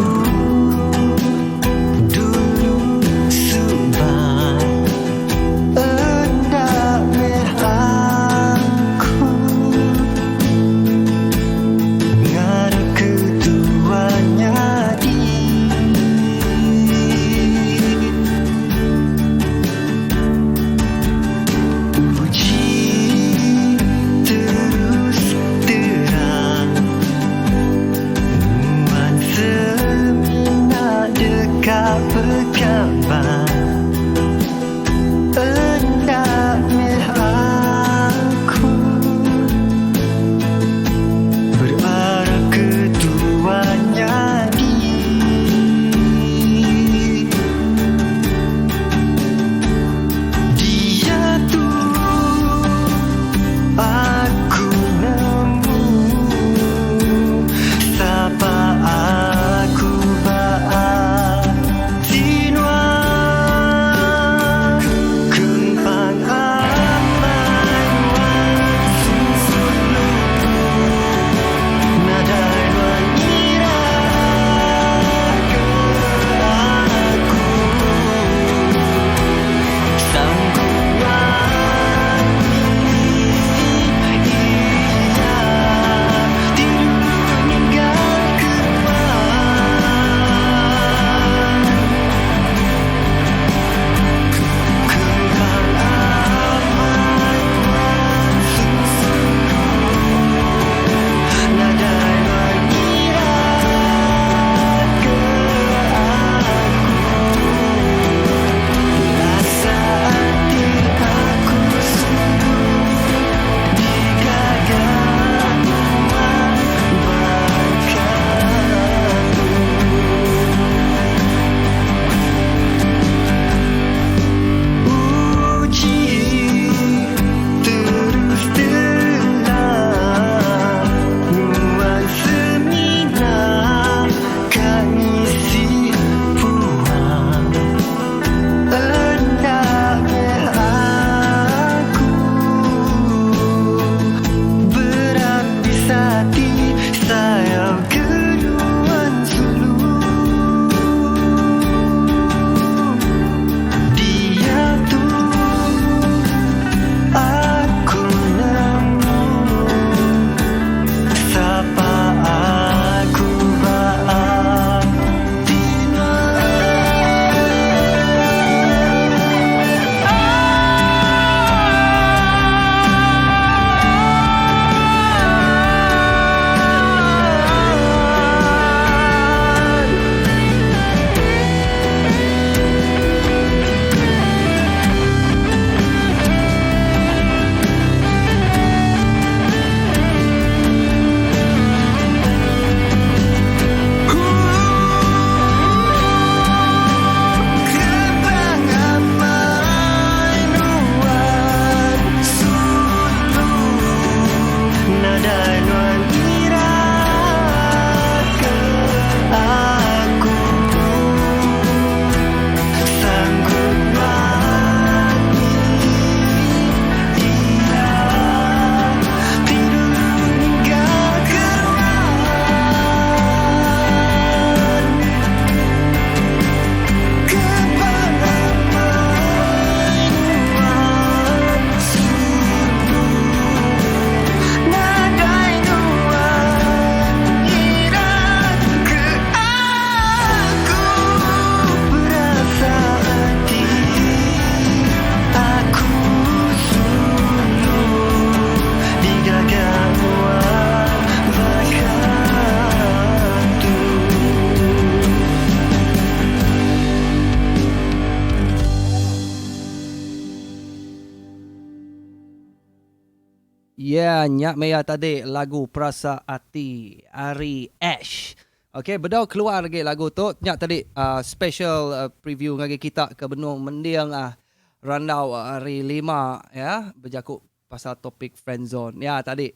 Yeah, nya meh iya tadi lagu Perasa Ati ari Ash. Okay, bedau keluar agi lagu tu, nya tadi uh, special uh, preview ngagai kita ke benung mending uh, randau hari lima ya bejaku pasal topik friend zone. Ya tadi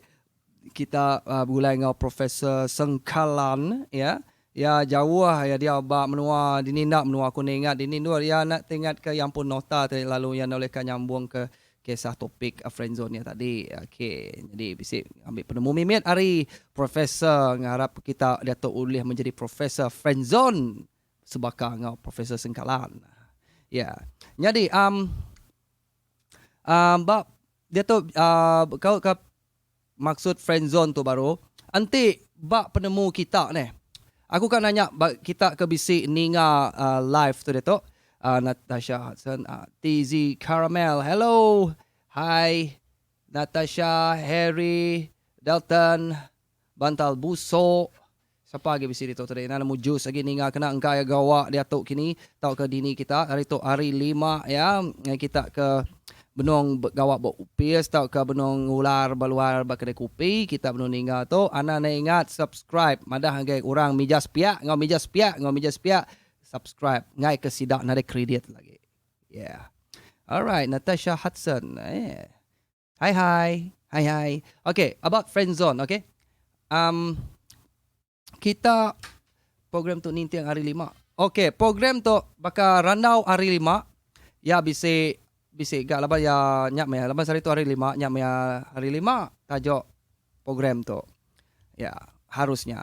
kita uh, begulai enggau Profesor Sengkalan ya. Ya jauh ya dia ba menua dini enda menua aku ni ingat dini endur ya nak tingat ke yang pun nota tadi lalu ya noleh ka nyambung ke kisah topik friend zone ya tadi. Okey jadi bisi ambil penemu mimit ari profesor ngarap kita diatu ulih menjadi profesor friend zone sebaka enggau Profesor Sengkalan. Ya. Nyadi um um ba diatu uh, kau ke Maksud friendzone tu baru. Enti ba penemu kita neh. Aku ka nanya ba kita ke bisi ninga live tu ditu. Natasha Hudson, TZ Caramel, hello. Hi Natasha, Harry, Dalton, Bantal Busok. Sapa agi bisi ditu tadi. Enda nemu jus agi ninga kena engka iya gawa diatu kini tauka dini kita hari tu hari lima iya ngagai kita ke benung gawa ba opis tauka benung ngular ba luar ba kedai kopi kita benung ninga tu anang enda ingat subscribe madah ngagai orang mija sepiak enggau mija sepiak enggau mija sepiak subscribe enggai ke sida nadai kredit lagi yeah alright Natasha Hudson eh. Hi hi. Hi hi. Okay, about friend zone, okay. Um, kita program tu ninting hari lima. Okay, program tu baka randau hari lima. Ya bisi bisi ga laban ya nya meh laban sehari tu hari lima nya meh hari lima tajuk program tu. Ya, harusnya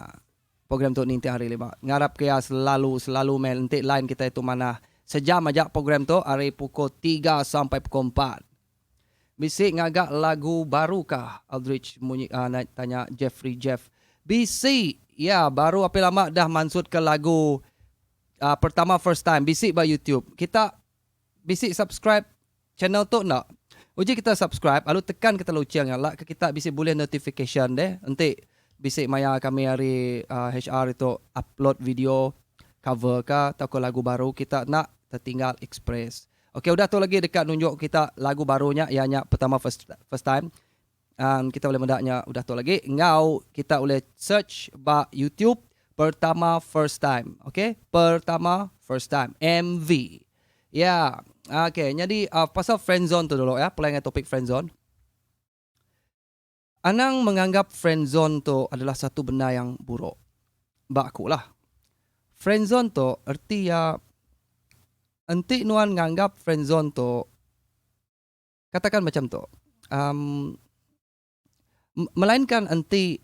program tu ninting hari lima. Ngarap ke ya selalu selalu meh enti line kita itu manah. Sejam aja program tu ari pukul tiga sampai pukul empat. Bisi ngaga lagu baru kah Aldrich munyi tanya Jeffrey Jeff. Bisi! Ya baru api lama dah mansutka lagu pertama first time bisi ba YouTube. Kita bisi subscribe channel tu enda? Uji kita subscribe lalu tekan kita loceng nya lak ke kita bisi bulih notification deh enti bisi maya kami ari HR itu upload video cover ka tauka lagu baru kita enda tertinggal express. Ok udah tu lagi deka nunjuk kita lagu baru nya iya nya pertama first first time um kita ulih meda nya udah tu lagi enggau kita ulih search ba YouTube pertama first time ok pertama first time MV ya ok nyadi uh pasal friend zone tu dulu ya pulai ngagai topik friend zone. Anang menganggap friend zone tu adalah satu benda yang buruk. Ba aku lah. Friend zone tu erti iya enti nuan nganggap friend zone tu katakan macam tu um melainkan enti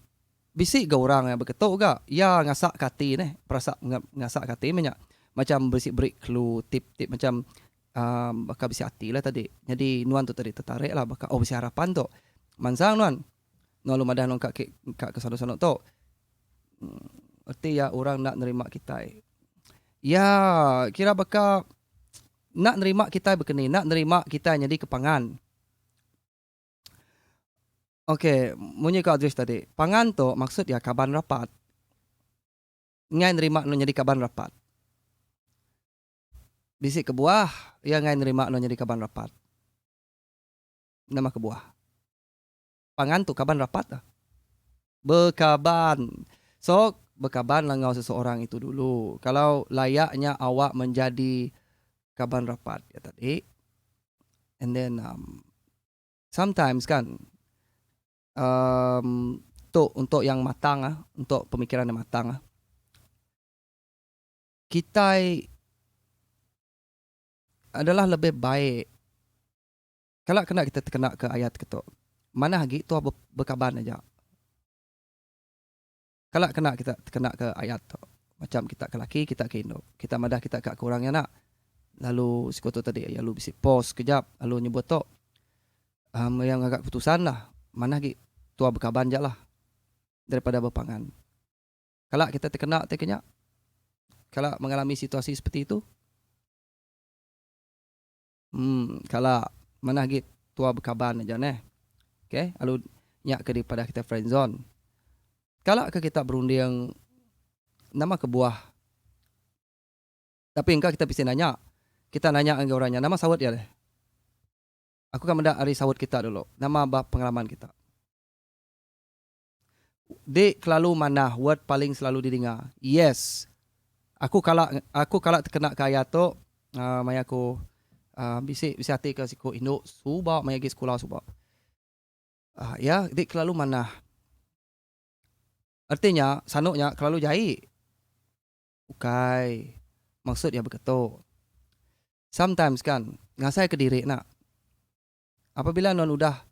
bisi ga orang iya beketu ga iya ngasak ke ati neh perasa ngasak ke ati meh nya macam bisi beri clue tip tip macam um baka bisi ati lah tadi. Nyadi nuan tu tadi tertarik lah baka oh bisi harapan tu. Mansang nuan. Nuan lalu madah nuan ka ke ka ke sanu sanu tu. Reti iya orang enda nerima kitai. Iya kira baka enda nerima kitai baka ni enda nerima kitai nyadi ke pangan. Okay munyi ko Aldrich tadi pangan tu maksud iya kaban rapat. Enggai nerima nuan nyadi kaban rapat. Bisi kebuah iya enggai nerima nuan nyadi kaban rapat. Nama kebuah? Pangan tu kaban rapat ah. Bekaban. So, bekaban lah enggau seseorang itu dulu. Kalau layak nya awak menjadi kaban rapat iya tadi. And then um sometimes kan um tu untuk yang matang ah, untuk pemikiran yang matang ah. Kitai adalah lebih baik kala kena kita tekena ke ayat ke tu manah agi tuah bekaban aja. Kala kena kita tekena ke ayat tu macam kita ke laki kita ke indu kita madah kita ka ke orang nya lalu siku tu tadi lalu bisi pause kejap lalu nyebut tu um iya ngaga keputusan lah manah agi tuah bekaban ja lah daripada bepangan. Kala kita tekena ti ke nya? Kala mengalami situasi seperti itu? Hmm, kala manah agi tua bekaban aja neh. Okay, lalu nya ke dipadah kita friend zone. Kala ke kita berunding nama kebuah tapi engka kita bisi nanya, kita nanya ngagai orang nya nama saut iya deh. Aku ka meda ari saut kita dulu nama ba pengalaman kita. Dik kelalu manah word paling selalu didinga. Yes. Aku kala aku kala tekena ke ayat tu maya aku bisi bisi ati ke siku indu suba maya agi sekula suba. Ya dik kelalu manah. Erti nya sanu nya kelalu jai. Ukai. Maksud iya beketu. Sometimes kan ngasai kediri nya. Apabila nuan udah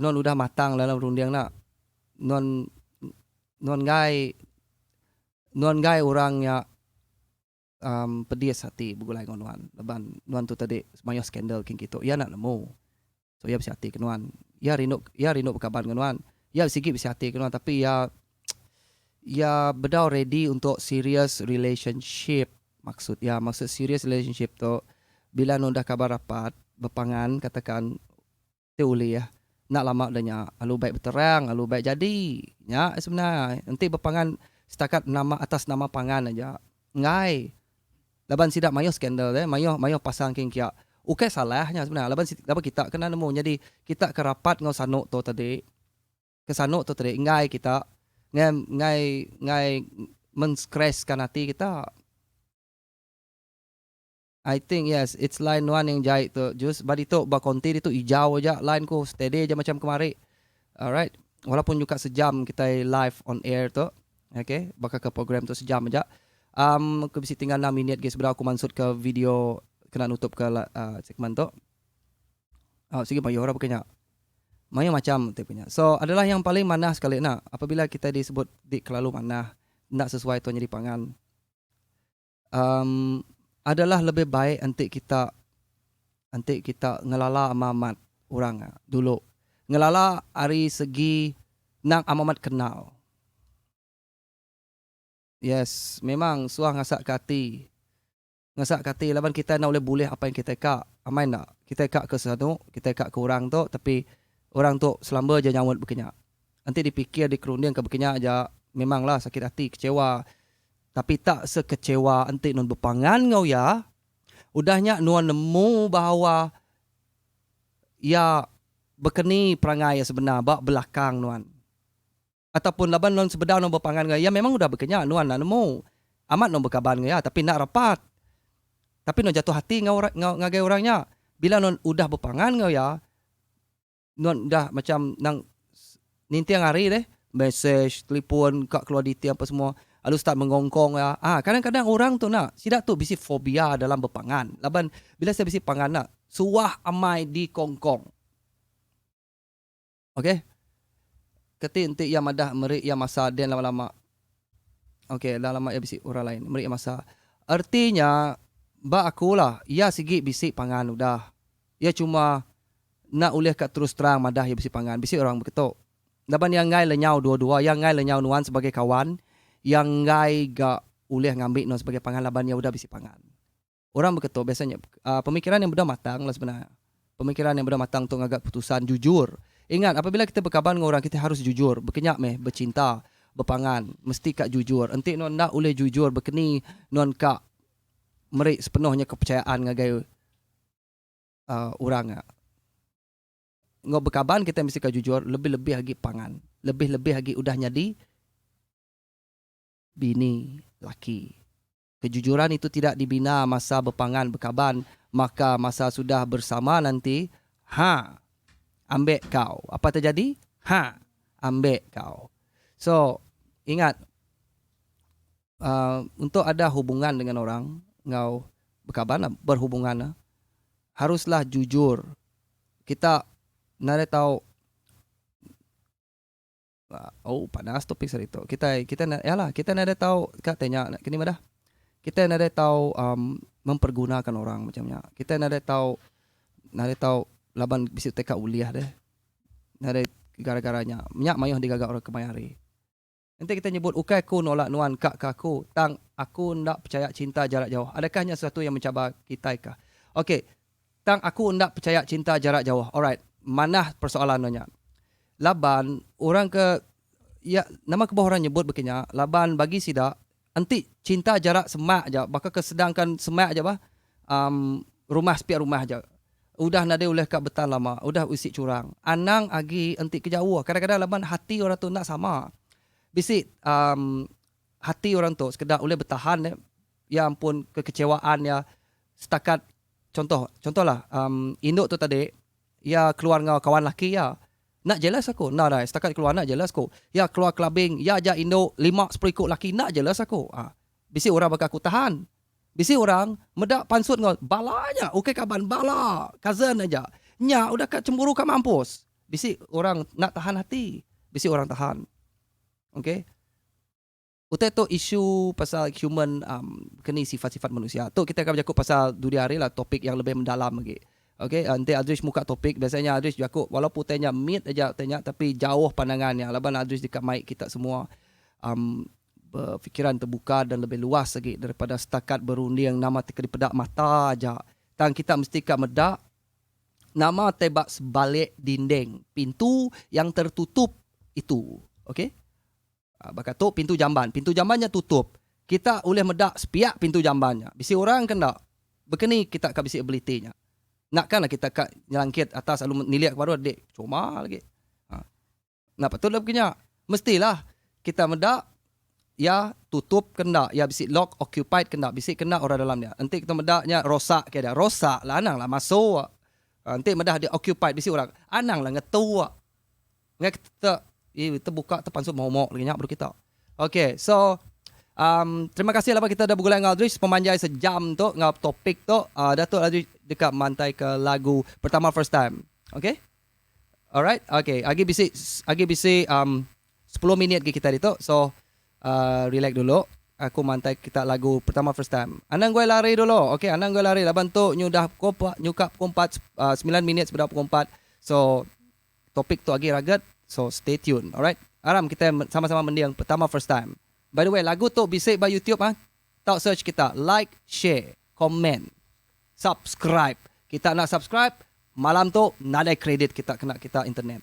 nuan udah matang dalam runding nya nuan nuan enggai nuan enggai orang nya um pedis ati begulai enggau nuan laban nuan tu tadi mayuh skandal kin kitu iya enda nemu. So iya bisi ati ke nuan. Iya rindu iya rindu bekaban enggau nuan. Iya sigi bisi ati ke nuan tapi iya iya bedau ready untuk serious relationship maksud iya. Maksud serious relationship tu bila nuan udah kaban rapat bepangan katakan ti ulih enda lama udah nya lalu baik beterang lalu baik jadi. Nya sebenar enti bepangan setakat nama atas nama pangan aja enggai. Laban sida mayuh skandal eh mayuh mayuh pasang king kia. Ukai salah nya sebenar laban laban kita kena nemu nyadi kita ke rapat enggau sanu tu tadi ke sanu tu tadi enggai kita enggai enggai enggai men-stresskan ati kita. I think yes it's line nuan yang jai tu jus ba ditu ba konti ditu ijau aja line ku steady aja macam kemari alright walaupun nyuka sejam kitai live on air tu. Ok baka ke program tu sejam aja. Um aku bisi tinggal enam minit agi sebedau aku mansut ke video kena nutup ke uh segmen tu. Oh sigi mayuh ira baka nya. Mayuh macam ti baka nya. So adalah yang paling manah sekali nya apabila kitai disebut di kelalu manah enda sesuai tu nyadi pangan. Um adalah lebih baik enti kita enti kita ngelala amat amat orang dulu. Ngelala ari segi nang amat amat kenal. Yes, memang suah ngasak ke ati. Ngasak ke ati laban kitai enda ulih bulih apa yang kitai ka. Amai enda? Kitai ka ke sanu, kitai ka ke orang tu tapi orang tu selamba je nyaut baka nya. Enti dipikir dikerunding ke baka nya aja memang lah sakit ati, kecewa. Tapi tak sekecewa enti nuan bepangan enggau iya, udah nya nuan nemu bahawa iya bekeni perangai iya sebenar ba belakang nuan. Ataupun laban nuan sebedau nuan bepangan enggau iya memang udah bekenya nuan enda nemu. Amat nuan bekaban enggau iya tapi enda rapat. Tapi nuan jatuh ati enggau enggau ngagai orang nya. Bila nuan udah bepangan enggau iya, nuan udah macam nang ninting hari deh mesej, telefon ka keluar dating apa semua lalu start mengongkong iya. Ah kadang-kadang orang tu enda sida tu bisi fobia dalam bepangan laban bila sida bisi pangan enda suah amai dikongkong. Ok. Keti enti iya madah meri iya masa den lama-lama. Ok enda lama iya bisi orang lain meri iya masa. Erti nya ba aku lah iya sigi bisi pangan udah. Iya cuma enda ulih ka terus terang madah iya bisi pangan. Bisi orang beketu. Laban iya enggai lenyau dua-dua, iya enggai lenyau nuan sebagai kawan, iya enggai ga ulih ngambi nuan sebagai pangan laban iya udah bisi pangan. Orang beketu biasa nya pemikiran yang bedau matang lah sebenar. Pemikiran yang bedau matang tu ngaga keputusan jujur. Ingat apabila kita bekaban enggau orang kita harus jujur, bekenya meh becinta, bepangan mesti ka jujur. Enti nuan enda ulih jujur bekeni nuan ka meri sepenuhnya kepercayaan ngagai orang nya. Enggau bekaban kita mesti ka jujur lebih-lebih agi pangan, lebih-lebih agi udah nyadi bini laki. Kejujuran itu tidak dibina masa bepangan bekaban maka masa sudah bersama nanti ha ambek kau apa terjadi ha ambek kau so ingat uh, untuk ada hubungan dengan orang enggau bekaban lah berhubungan lah haruslah jujur kita nadai tau Oh panas topik sehari tu. Kitai kitai ya lah kitai nadai tau ka tai nya kini madah. Kitai nadai tau um mempergunakan orang macam nya. Kitai nadai tau nadai tau laban bisi utai ka ulih deh. Nadai gara-gara nya. Nya mayuh digaga orang kemaya hari. Enti kitai nyebut ukai aku nolak nuan ka ke aku tang aku enda pechaya cinta jarak jauh. Adakah nya sesuatu yang mencabar kitai kah? Okey. Tang aku enda pechaya cinta jarak jauh. Alright. Manah persoalan nuan nya. Laban orang ke iya nama kebuah orang nyebut baka nya laban bagi sida enti cinta jarak semak aja baka ke sedangkan semak aja bah um rumah sepiak rumah aja udah nadai ulih ka betan lama udah bisi curang anang agi enti ke jauh kadang-kadang laban hati orang tu enda sama. Bisi um hati orang tu sekeda ulih betahan ya ampun kekecewaan iya setakat contoh contohlah um indu tu tadi iya keluar enggau kawan laki iya enda jealous aku enda dai setakat keluar enda jealous ku. Iya keluar clubbing iya aja indu lima sepuluh iku laki enda jealous aku. Ha bisi orang baka aku tahan. Bisi orang meda pansut enggau bala nya ukai kaban bala cousin aja nya udah ka cemburu ka mampus. Bisi orang enda tahan hati bisi orang tahan. Ok. Utai tu isu pasal human um keni sifat-sifat manusia. Tu kitai akan bejaku pasal dudi hari lah topik yang lebih mendalam agi. Ok enti Aldrich muka topik biasanya Aldrich jaku walaupun utai nya mit aja utai nya tapi jauh pandangan nya laban Aldrich deka mai kita semua um berfikiran terbuka dan lebih luas agi daripada setakat berunding nama ti ke dipeda mata aja. Tang kita mesti ka meda nama tai ba sebalik dinding pintu yang tertutup itu. Ok. Baka tu pintu jamban. Pintu jamban nya tutup. Kita ulih meda sepiak pintu jamban nya. Bisi orang ke enda? Baka ni kita ka bisi ability nya? Enda kan lah kita ka nyelangkit atas lalu nilik ke baruh dik cuma lagi. Ha. Enda patut lah baka nya. Mestilah kita meda iya tutup ke enda, iya bisi lock occupied ke enda, bisi ke enda orang dalam dia. Enti kita meda nya rosak ke dia, rosak lah anang lah masuk. Ha, enti meda dia occupied bisi orang, anang lah ngetu. Enggai kita eh tebuka tepansut momok lagi nya baru kita. Okay so um terima kasih laban kita udah begulai enggau Aldrich sepemanjai sejam tu enggau topik tu. Uh, Datuk Aldrich deka mantai ke lagu pertama first time. Okay? Alright, okay. Agi bisi agi bisi um 10 minit lagi kita ditu. So uh, relax dulu. Aku mantai kita lagu pertama first time. Anang gue lari dulu. Okay, anang gue lari laban tu nyudah pukul nyuka pukul 4 uh, 9 minit sebedau pukul 4. So Topik tu agi rugged, so stay tune alright. Aram kitai sama-sama mending pertama first time. By the way lagu tu bisi ba YouTube ah. Tau search kita like, share, comment, subscribe. Kita enda subscribe malam tu nadai kredit kita kena kita internet.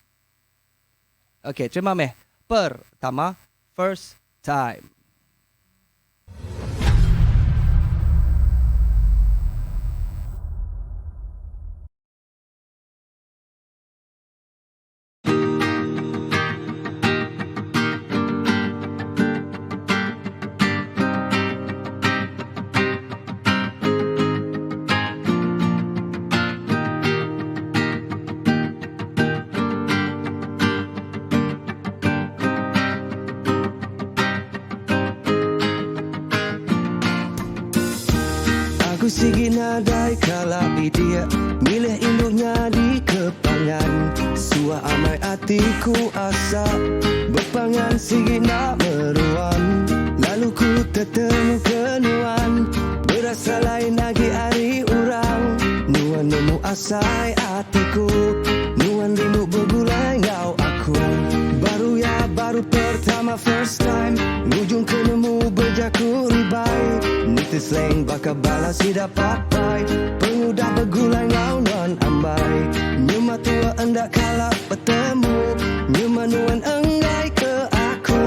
Okay terima meh pertama first time. Aku sigi nadai kala bidik Milih indu nyadi ke pangan Suah amai atiku asa Bepangan sigi enda meruan Lalu ku tetemu ke nuan Berasa lain agi ari urang Nuan nemu asai atiku Nuan rindu begulai enggau aku Baru ya baru pertama first time Ngujung ke nemu bejaku ribai Nitih slang baka bala sida papai Pengudah begulai enggau nuan ambai Nyema tua enda kala betemu Nyema nuan enggai ke aku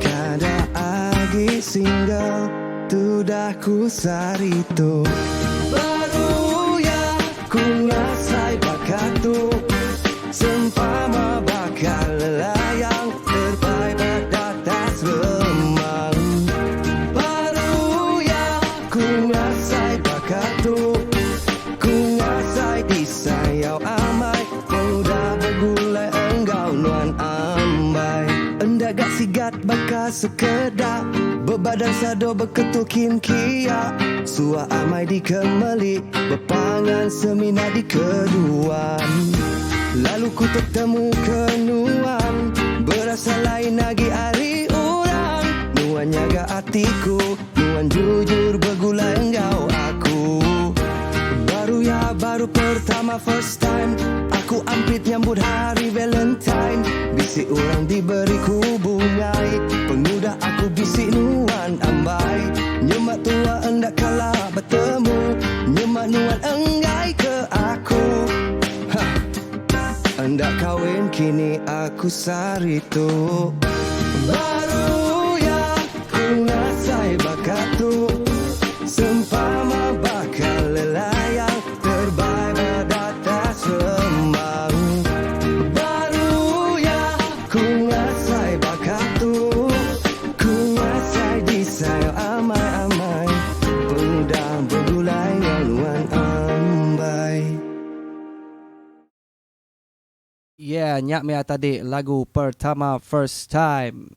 Kada agi single Tudah ku sehari tu Baru ya ku ngasai baka tu Sempama baka lelayang Terbai ba datas remang Baru ya ku ngasai baka tu Ku ngasai disayau amai Pengudah begulai enggau nuan ambai Enda ga sigat baka sekeda Bebadan sado beketul kin kia Suah amai dikemeli Bepangan semina dikeduan Lalu ku tetemu ke nuan Berasa lain agi ari orang Nuan nyaga atiku Nuan jujur begulai enggau aku Baru ya baru pertama first time Aku ampit nyambut hari valentine Bisi orang diberi ku bungai Pengudah aku bisi nuan ambai Nyema tua enda kala betemu Nyema nuan enggai ke aku Hah. Enda kawin kini aku sehari tu Baru ya ku ngasai baka tu Sempama baka lelayang terbai ba datas remang Baru ya ku ngasai baka tu. nya meh tadi lagu pertama first time.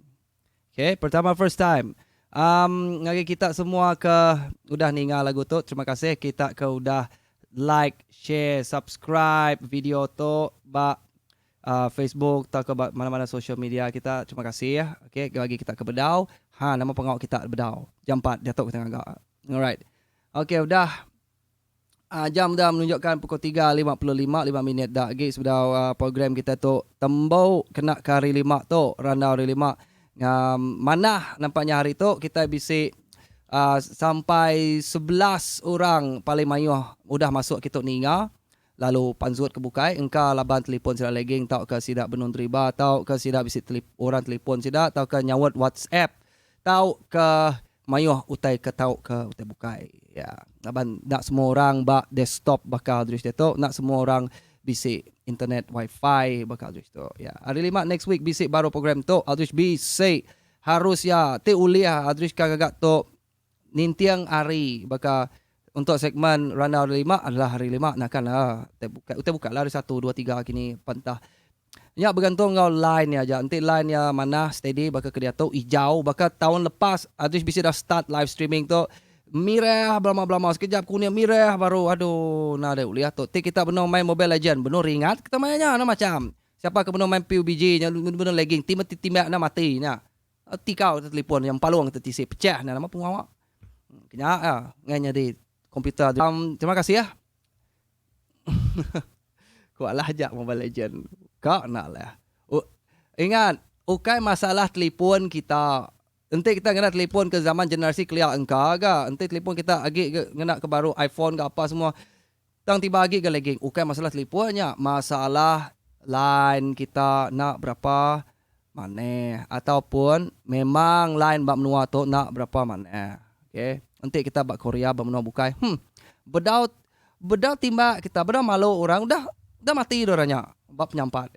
Okay, pertama first time. Um, ngagai kita semua ke udah ninga lagu tu, terima kasih kita ke udah like, share, subscribe video tu ba uh, Facebook atau ke mana-mana social media kita. Terima kasih ya. Okay, bagi kita ke bedau. Ha, nama pengawal kita bedau. Jam 4 dia tu kita ngagak. Alright. Okay, udah jam dah menunjukkan pukul 3.55, 5 minit dah lagi sudah program kita tu tembau kena ke hari lima tu, randau hari lima. Mana nampaknya hari tu kita bisi sampai 11 orang paling mayuh udah masuk kita ninga lalu panzut ke bukai engka laban telefon sida lagging tau ke sida benung driba tau ke sida bisi telip, orang telefon sida tau ke nyawat WhatsApp tau ke mayuh utai ke tau ke utai bukai ya laban nak semua orang ba desktop bakal Aldrich tu nak semua orang bisi internet wifi bakal Aldrich tu ya. Hari lima next week bisi baru program tu Aldrich bisi harus ya ti uliah Aldrich kagak tu nintiang hari baka untuk segmen Randau hari lima adalah hari lima nak kan lah utai buka utai buka lah hari satu dua tiga kini pantah. Ya bergantung ngau line ya aja. Nanti line ya mana steady baka ke dia tu hijau baka tahun lepas Adrish bisa dah start live streaming tu mirah belama-belama sekejap kuning mirah baru aduh nah ada uliah tu. Ti kita benar main Mobile Legend benar ringat kita mainnya nah macam. Siapa ke benar main PUBG nya benar lagging tim tim na mati nya. Ti kau telefon yang paluang tertisi pecah nah nama pengawak. Kenya ya nganya di komputer. Terima kasih ya. Kuatlah ajak Mobile Legend. Kak nak lah. Ingat, ukai masalah telefon kita. Nanti kita kena telefon ke zaman generasi kelia engkau ga. Nanti telefon kita agi kena ke baru iPhone ke apa semua. Tang tiba agi ke lagging. Ukai masalah telefonnya, masalah line kita nak berapa mana ataupun memang line bab menua tu nak berapa mana. Okey. Nanti kita bab Korea bab menua bukai. Bedau bedau timbak kita bedau malu orang dah dah mati orangnya bab penyampat.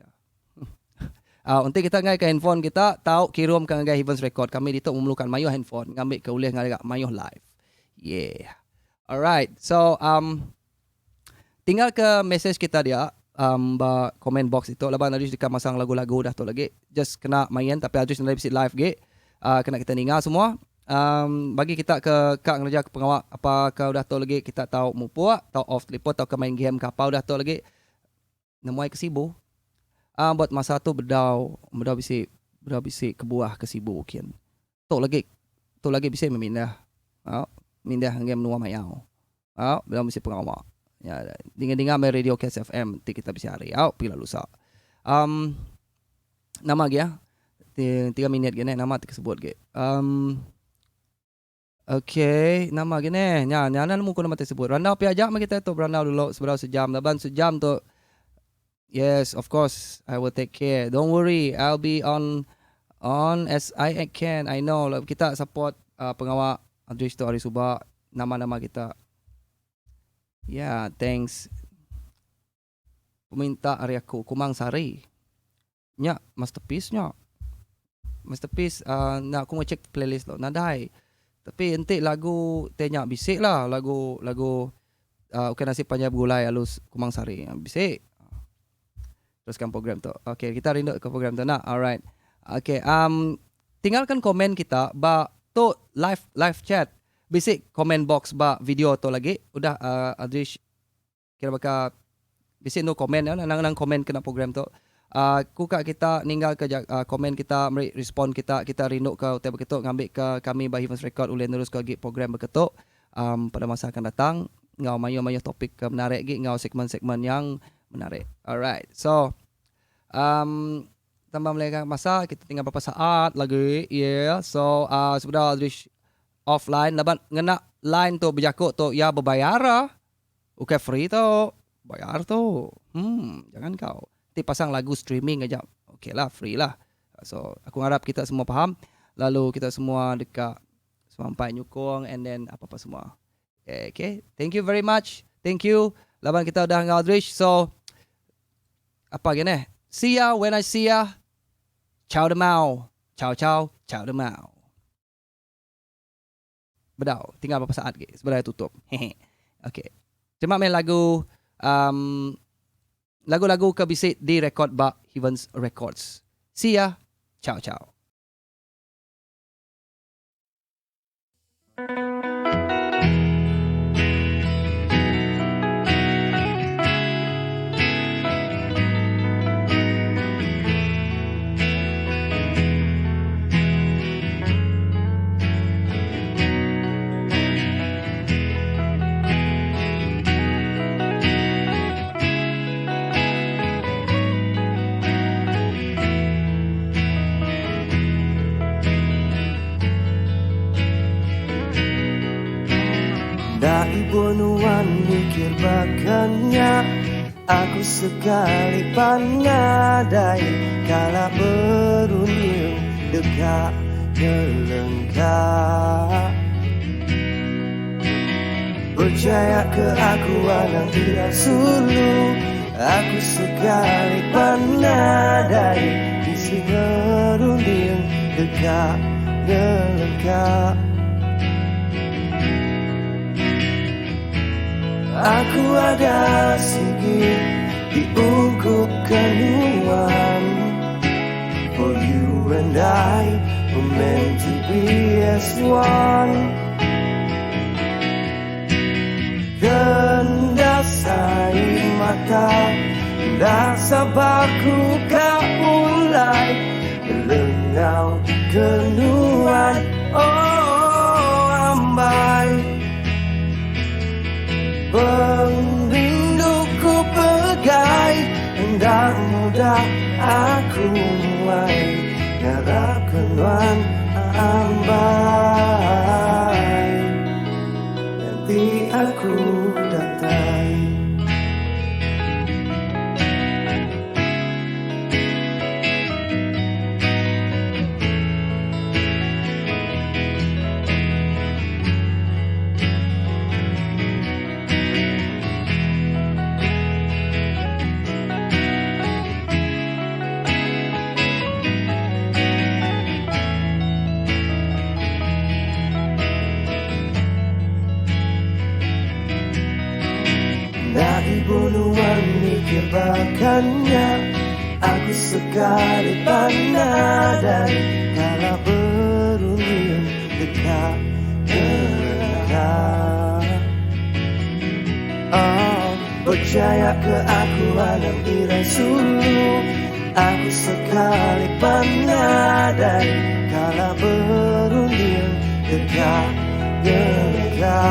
Nanti kita ngai ke handphone kita tahu kirim ke ngai Heavens Record kami ditu memerlukan mayuh handphone ngambil ke ulih ngai mayuh live. Yeah. Alright. So tinggal ke message kita dia ba comment box itu laban Adrish dekat masang lagu-lagu dah tu lagi. Just kena main tapi Adrish nak bisi live ge. Kena kita ninga semua. Bagi kita ke kak ngerja ke pengawak apa ke udah tu lagi kita tahu mupuk, tahu off telefon, tahu ke main game ke apa udah tu lagi. Nemuai ke Sibu. Buat masa tu bedau, bedau bisi, bedau bisi ke buah ke Sibu kian. Tu lagi bisi memindah. Mindah game menua mayau. Bedau bisi pengawak. Ya, dinga-dinga mai radio Cats FM nanti kita bisi hari. Pergi lusa. Nama lagi ya. 3 minit gini nama tersebut ge. Okay, nama gini. Nya, nya nemu ku nama tersebut. Randau pi ajak mah kita tu berandau dulu seberapa sejam. Laban sejam tu. Yes, of course, I will take care. Don't worry, I'll be on as I can. I know lah, kita support pengawak Aldrich tu hari subak nama-nama kita. Yeah, thanks. Peminta hari aku Kumang Sari. Nya, masterpiece nya. Masterpiece nak aku mau check playlist lo. Nadai. Tapi entik lagu tanya bisik lah lagu lagu bukan nasib panjang bergulai halus Kumang Sari. Bisik. Teruskan program tu. Okay, kita rindu ke program tu nak. Alright. Okay, tinggalkan komen kita ba tu live live chat. Bisik comment box ba video tu lagi. Udah Adrish kira baka bisik no komen ya, nang nang komen kena program tu. Ku kak kita ninggal ke komen kita, meri respon kita, kita rindu ke utai begitu ngambil ke kami by Heavens Record ulih terus ke program begitu pada masa akan datang ngau mayu-mayu topik ke menarik gi ngau segmen-segmen yang menarik. Alright. So tambah melengah masa kita tinggal berapa saat lagi. Yeah. So sebenarnya Adrish offline laban ngena line tu berjakuk tu ya berbayar ah. Okay free tu. Bayar tu. Jangan kau. Nanti pasang lagu streaming aja. Okay lah, free lah. So, aku harap kita semua faham. Lalu kita semua dekat sampai nyukong and then apa-apa semua. Okay, thank you very much. Thank you. Laban kita udah dengan Aldrich. So, apa gini? See ya when I see ya. Ciao de mau. Ciao ciao. Ciao de mau. Bedau, tinggal berapa saat ke? Sebenarnya tutup. Hehe. Okay. Terima main lagu lagu-lagu ke bisik di rekod ba Heavens Records. See ya. Ciao ciao. Enda ibuh nuan mikir baka nya Aku sekali pan nadai kala berunding deka ngelengka. Percaya ke aku anang ira sulu Aku sekali pan nadai bisi ngerunding deka ngelengka. Aku ada sigi diungkup ke nuan For you and I were meant to be as one Kendasai mata Enda sabar ku ka pulai Lelengau ke nuan Oh ambai Pengrindu ku pegai Enda mudah aku muai Ngarap ke nuan ambai Nganti aku datai. Enda ibuh nuan mikir baka nya Aku sekali pan nadai kala berunding deka ngelengka Oh percaya ke aku anang irai sulu Aku sekali pan nadai kala berunding deka ngelengka.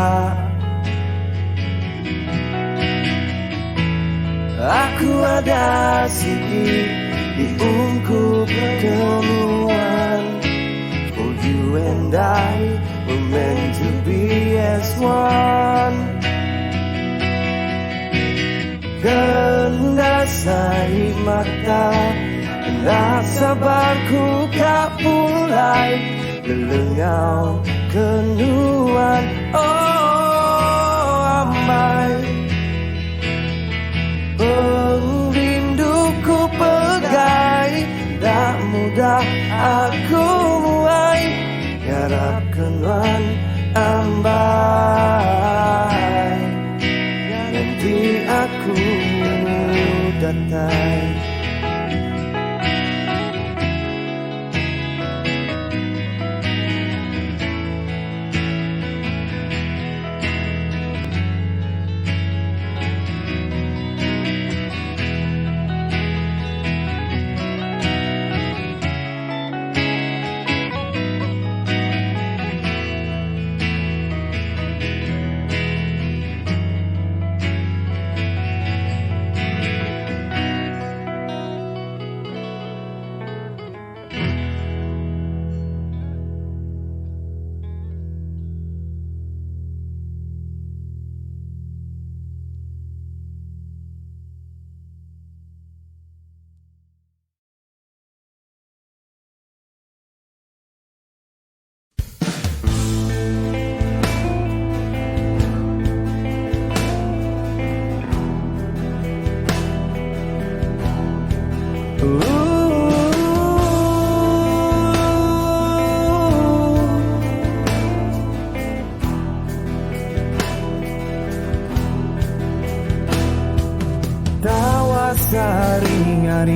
Aku ada sigi diungkup ke nuan For you and I were meant to be as one Kendasai mata Enda sabar ku ka pulai Lelengau ke nuan Oh ambai Pengrindu ku pegai Enda mudah aku muai Ngarap ke nuan ambai Nganti aku datai.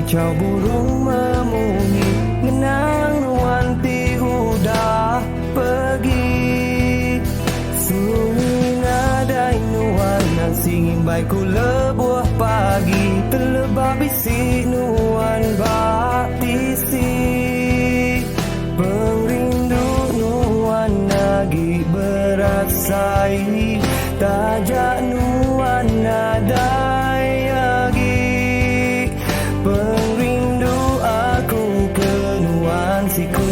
Ngarichau burung memunyi Ngenang nuan ti udah pergi Sunyi nadai nuan Nansi ngimbai ku lebuh pagi Teleba bisi nuan ba tisi Pengerindu nuan agi berasai Taja nuan nadai agi Pengerindu aku ke nuan siku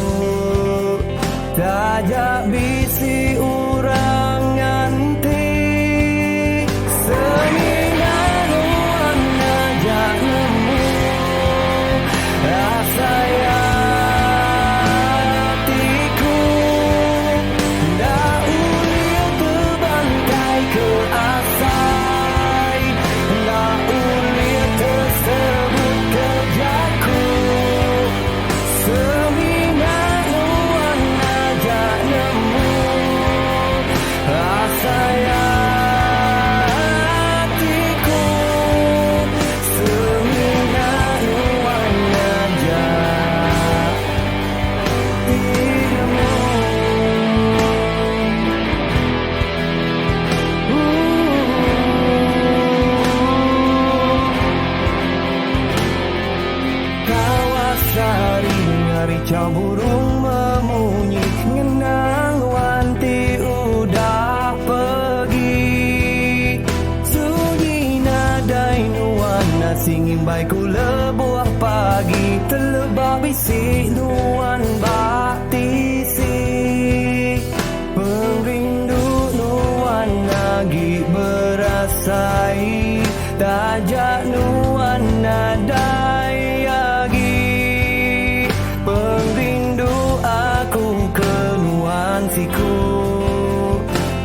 Taja bisi orang nganti Semina nuan aja nemu Asai atiku Enda ulih tebantai ke asai Enda ulih tersebut ke jaku Semina nuan aja nemu Asai atiku Semina nuan aja ti nemu. Tawas hari ngarichau burung memunyi Ngenang nuan ti udah pergi Sunyi nadai nuan nasi ngimbai ku lebuh pagi Teleba bisi nuan ba tisi Pengerindu nuan agi berasai Taja nuan nadai agi Pengerindu aku ke nuan siku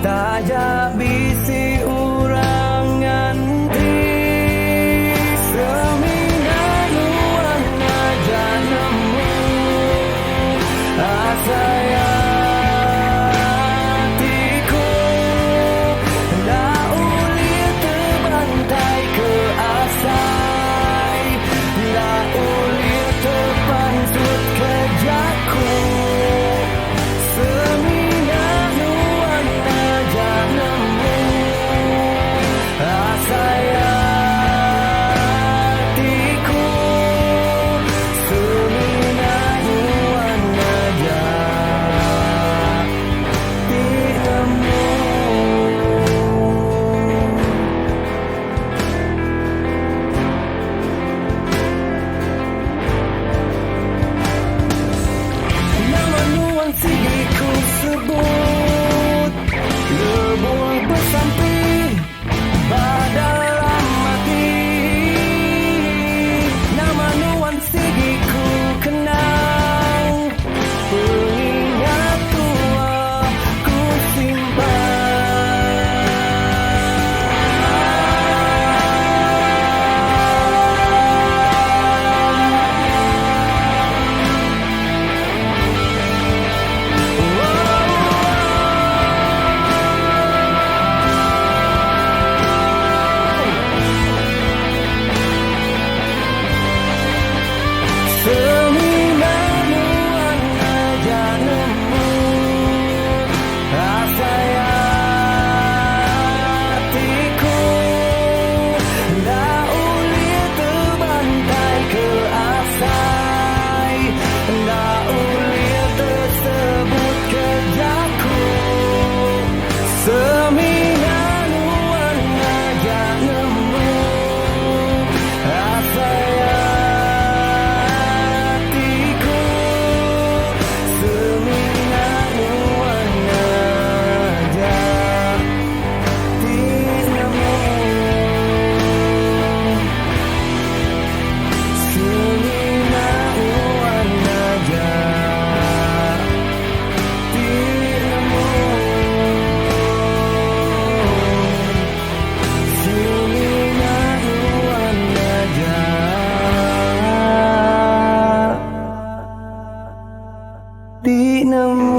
Taja bisi orang nganti Semina nuan aja nemu Asai atiku Enda ulih tebantai ke asai Enda ulih tepansut ke jaku Semina nuan aja nemu Asai atiku Semina nuan aja ti nemu. Nama nuan sigi ku sebut Lebuh besampi ba dalam ati Nama nuan sigi ku kenang Pengingat tua ku simpan. Semina nuan aja nemu Asai atiku Enda ulih tebantai ke asai Enda ulih tersebut ke jaku Semina nuan aja nemu Asai atiku Semina nuan aja ti nemu Semina nuan aja ti nemu Semina nuan aja ti nemu.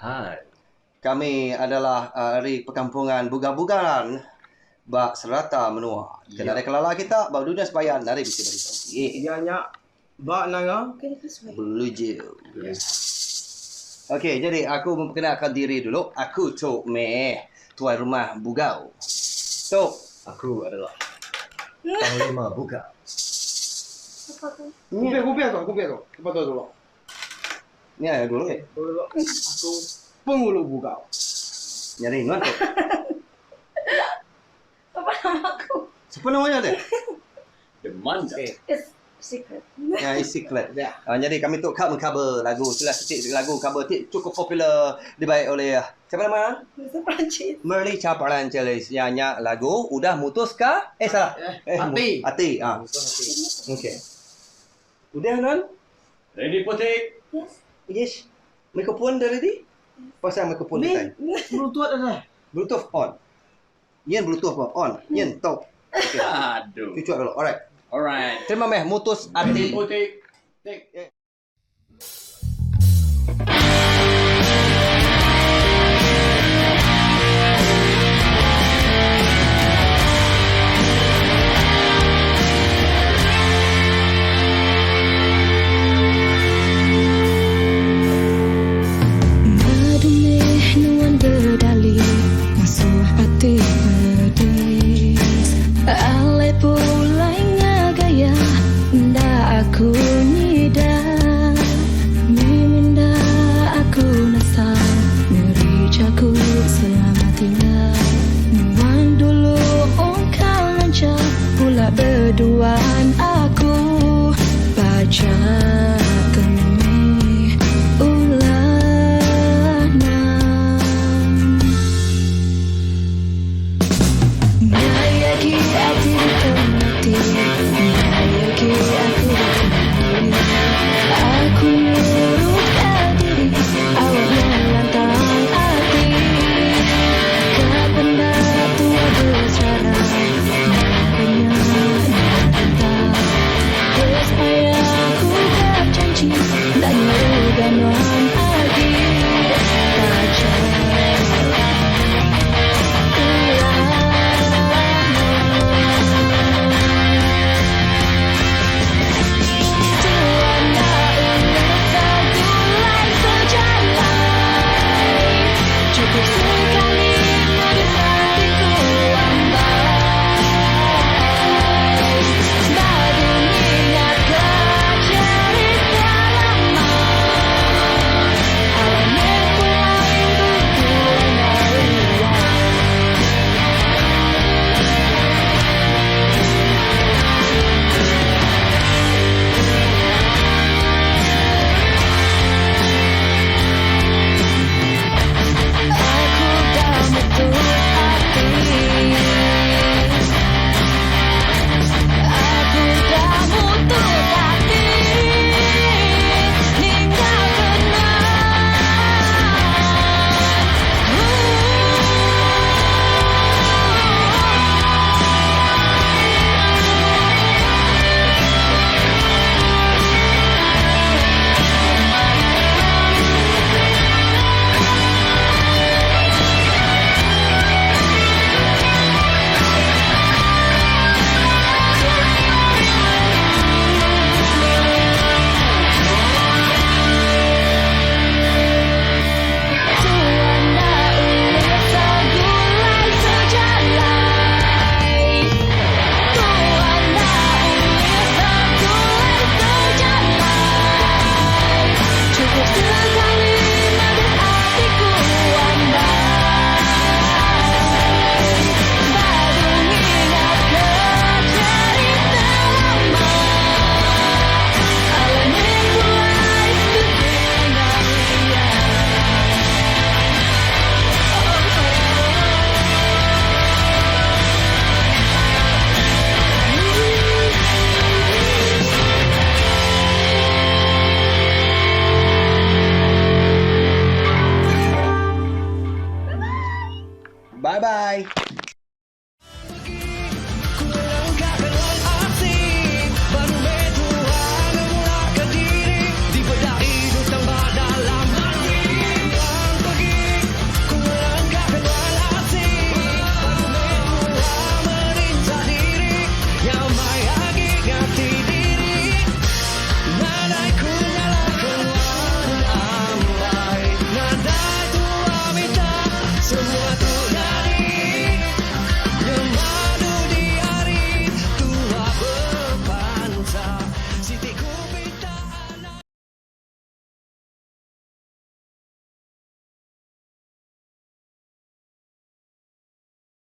Hai. Kami adalah ari perkampungan Bugar-Bugaran ba serata menua. Ke nadai kelala kita ba dunya sebayan nadai bisi ba ditu. Iya nya ba nanga. Beluju. Okey, jadi aku memperkenalkan diri dulu. Aku tu meh tuai rumah Bugau. Tu. Aku adalah Panglima Bugau. Kupia kupia tu, kupia tu. Kupa tu dulu. Ni ayah dulu eh. Dulu aku Pengulu Bugau. Nyari nuan tu. Apa nama aku? Siapa namanya deh? The Manda. Okay. It's secret. Ya, it's secret. Ya. Jadi kami tu kami cover lagu salah satu lagu cover ti cukup popular dibaik oleh siapa nama? Bahasa Perancis. Merly Chaparanceles yang nya lagu udah mutus ka? Eh salah. Eh, hati. Hati. Ah. Okey. Udah non? Ready Potik. Yes. Yes. Mikrofon dah ready? Pasang mikrofon Ni ni. Bluetooth ada. Bluetooth on. Yen Bluetooth on. Yen top. Okey. Aduh. Cucuk dulu. Alright. Alright. Terima meh mutus Ready hati. Potik. Eh.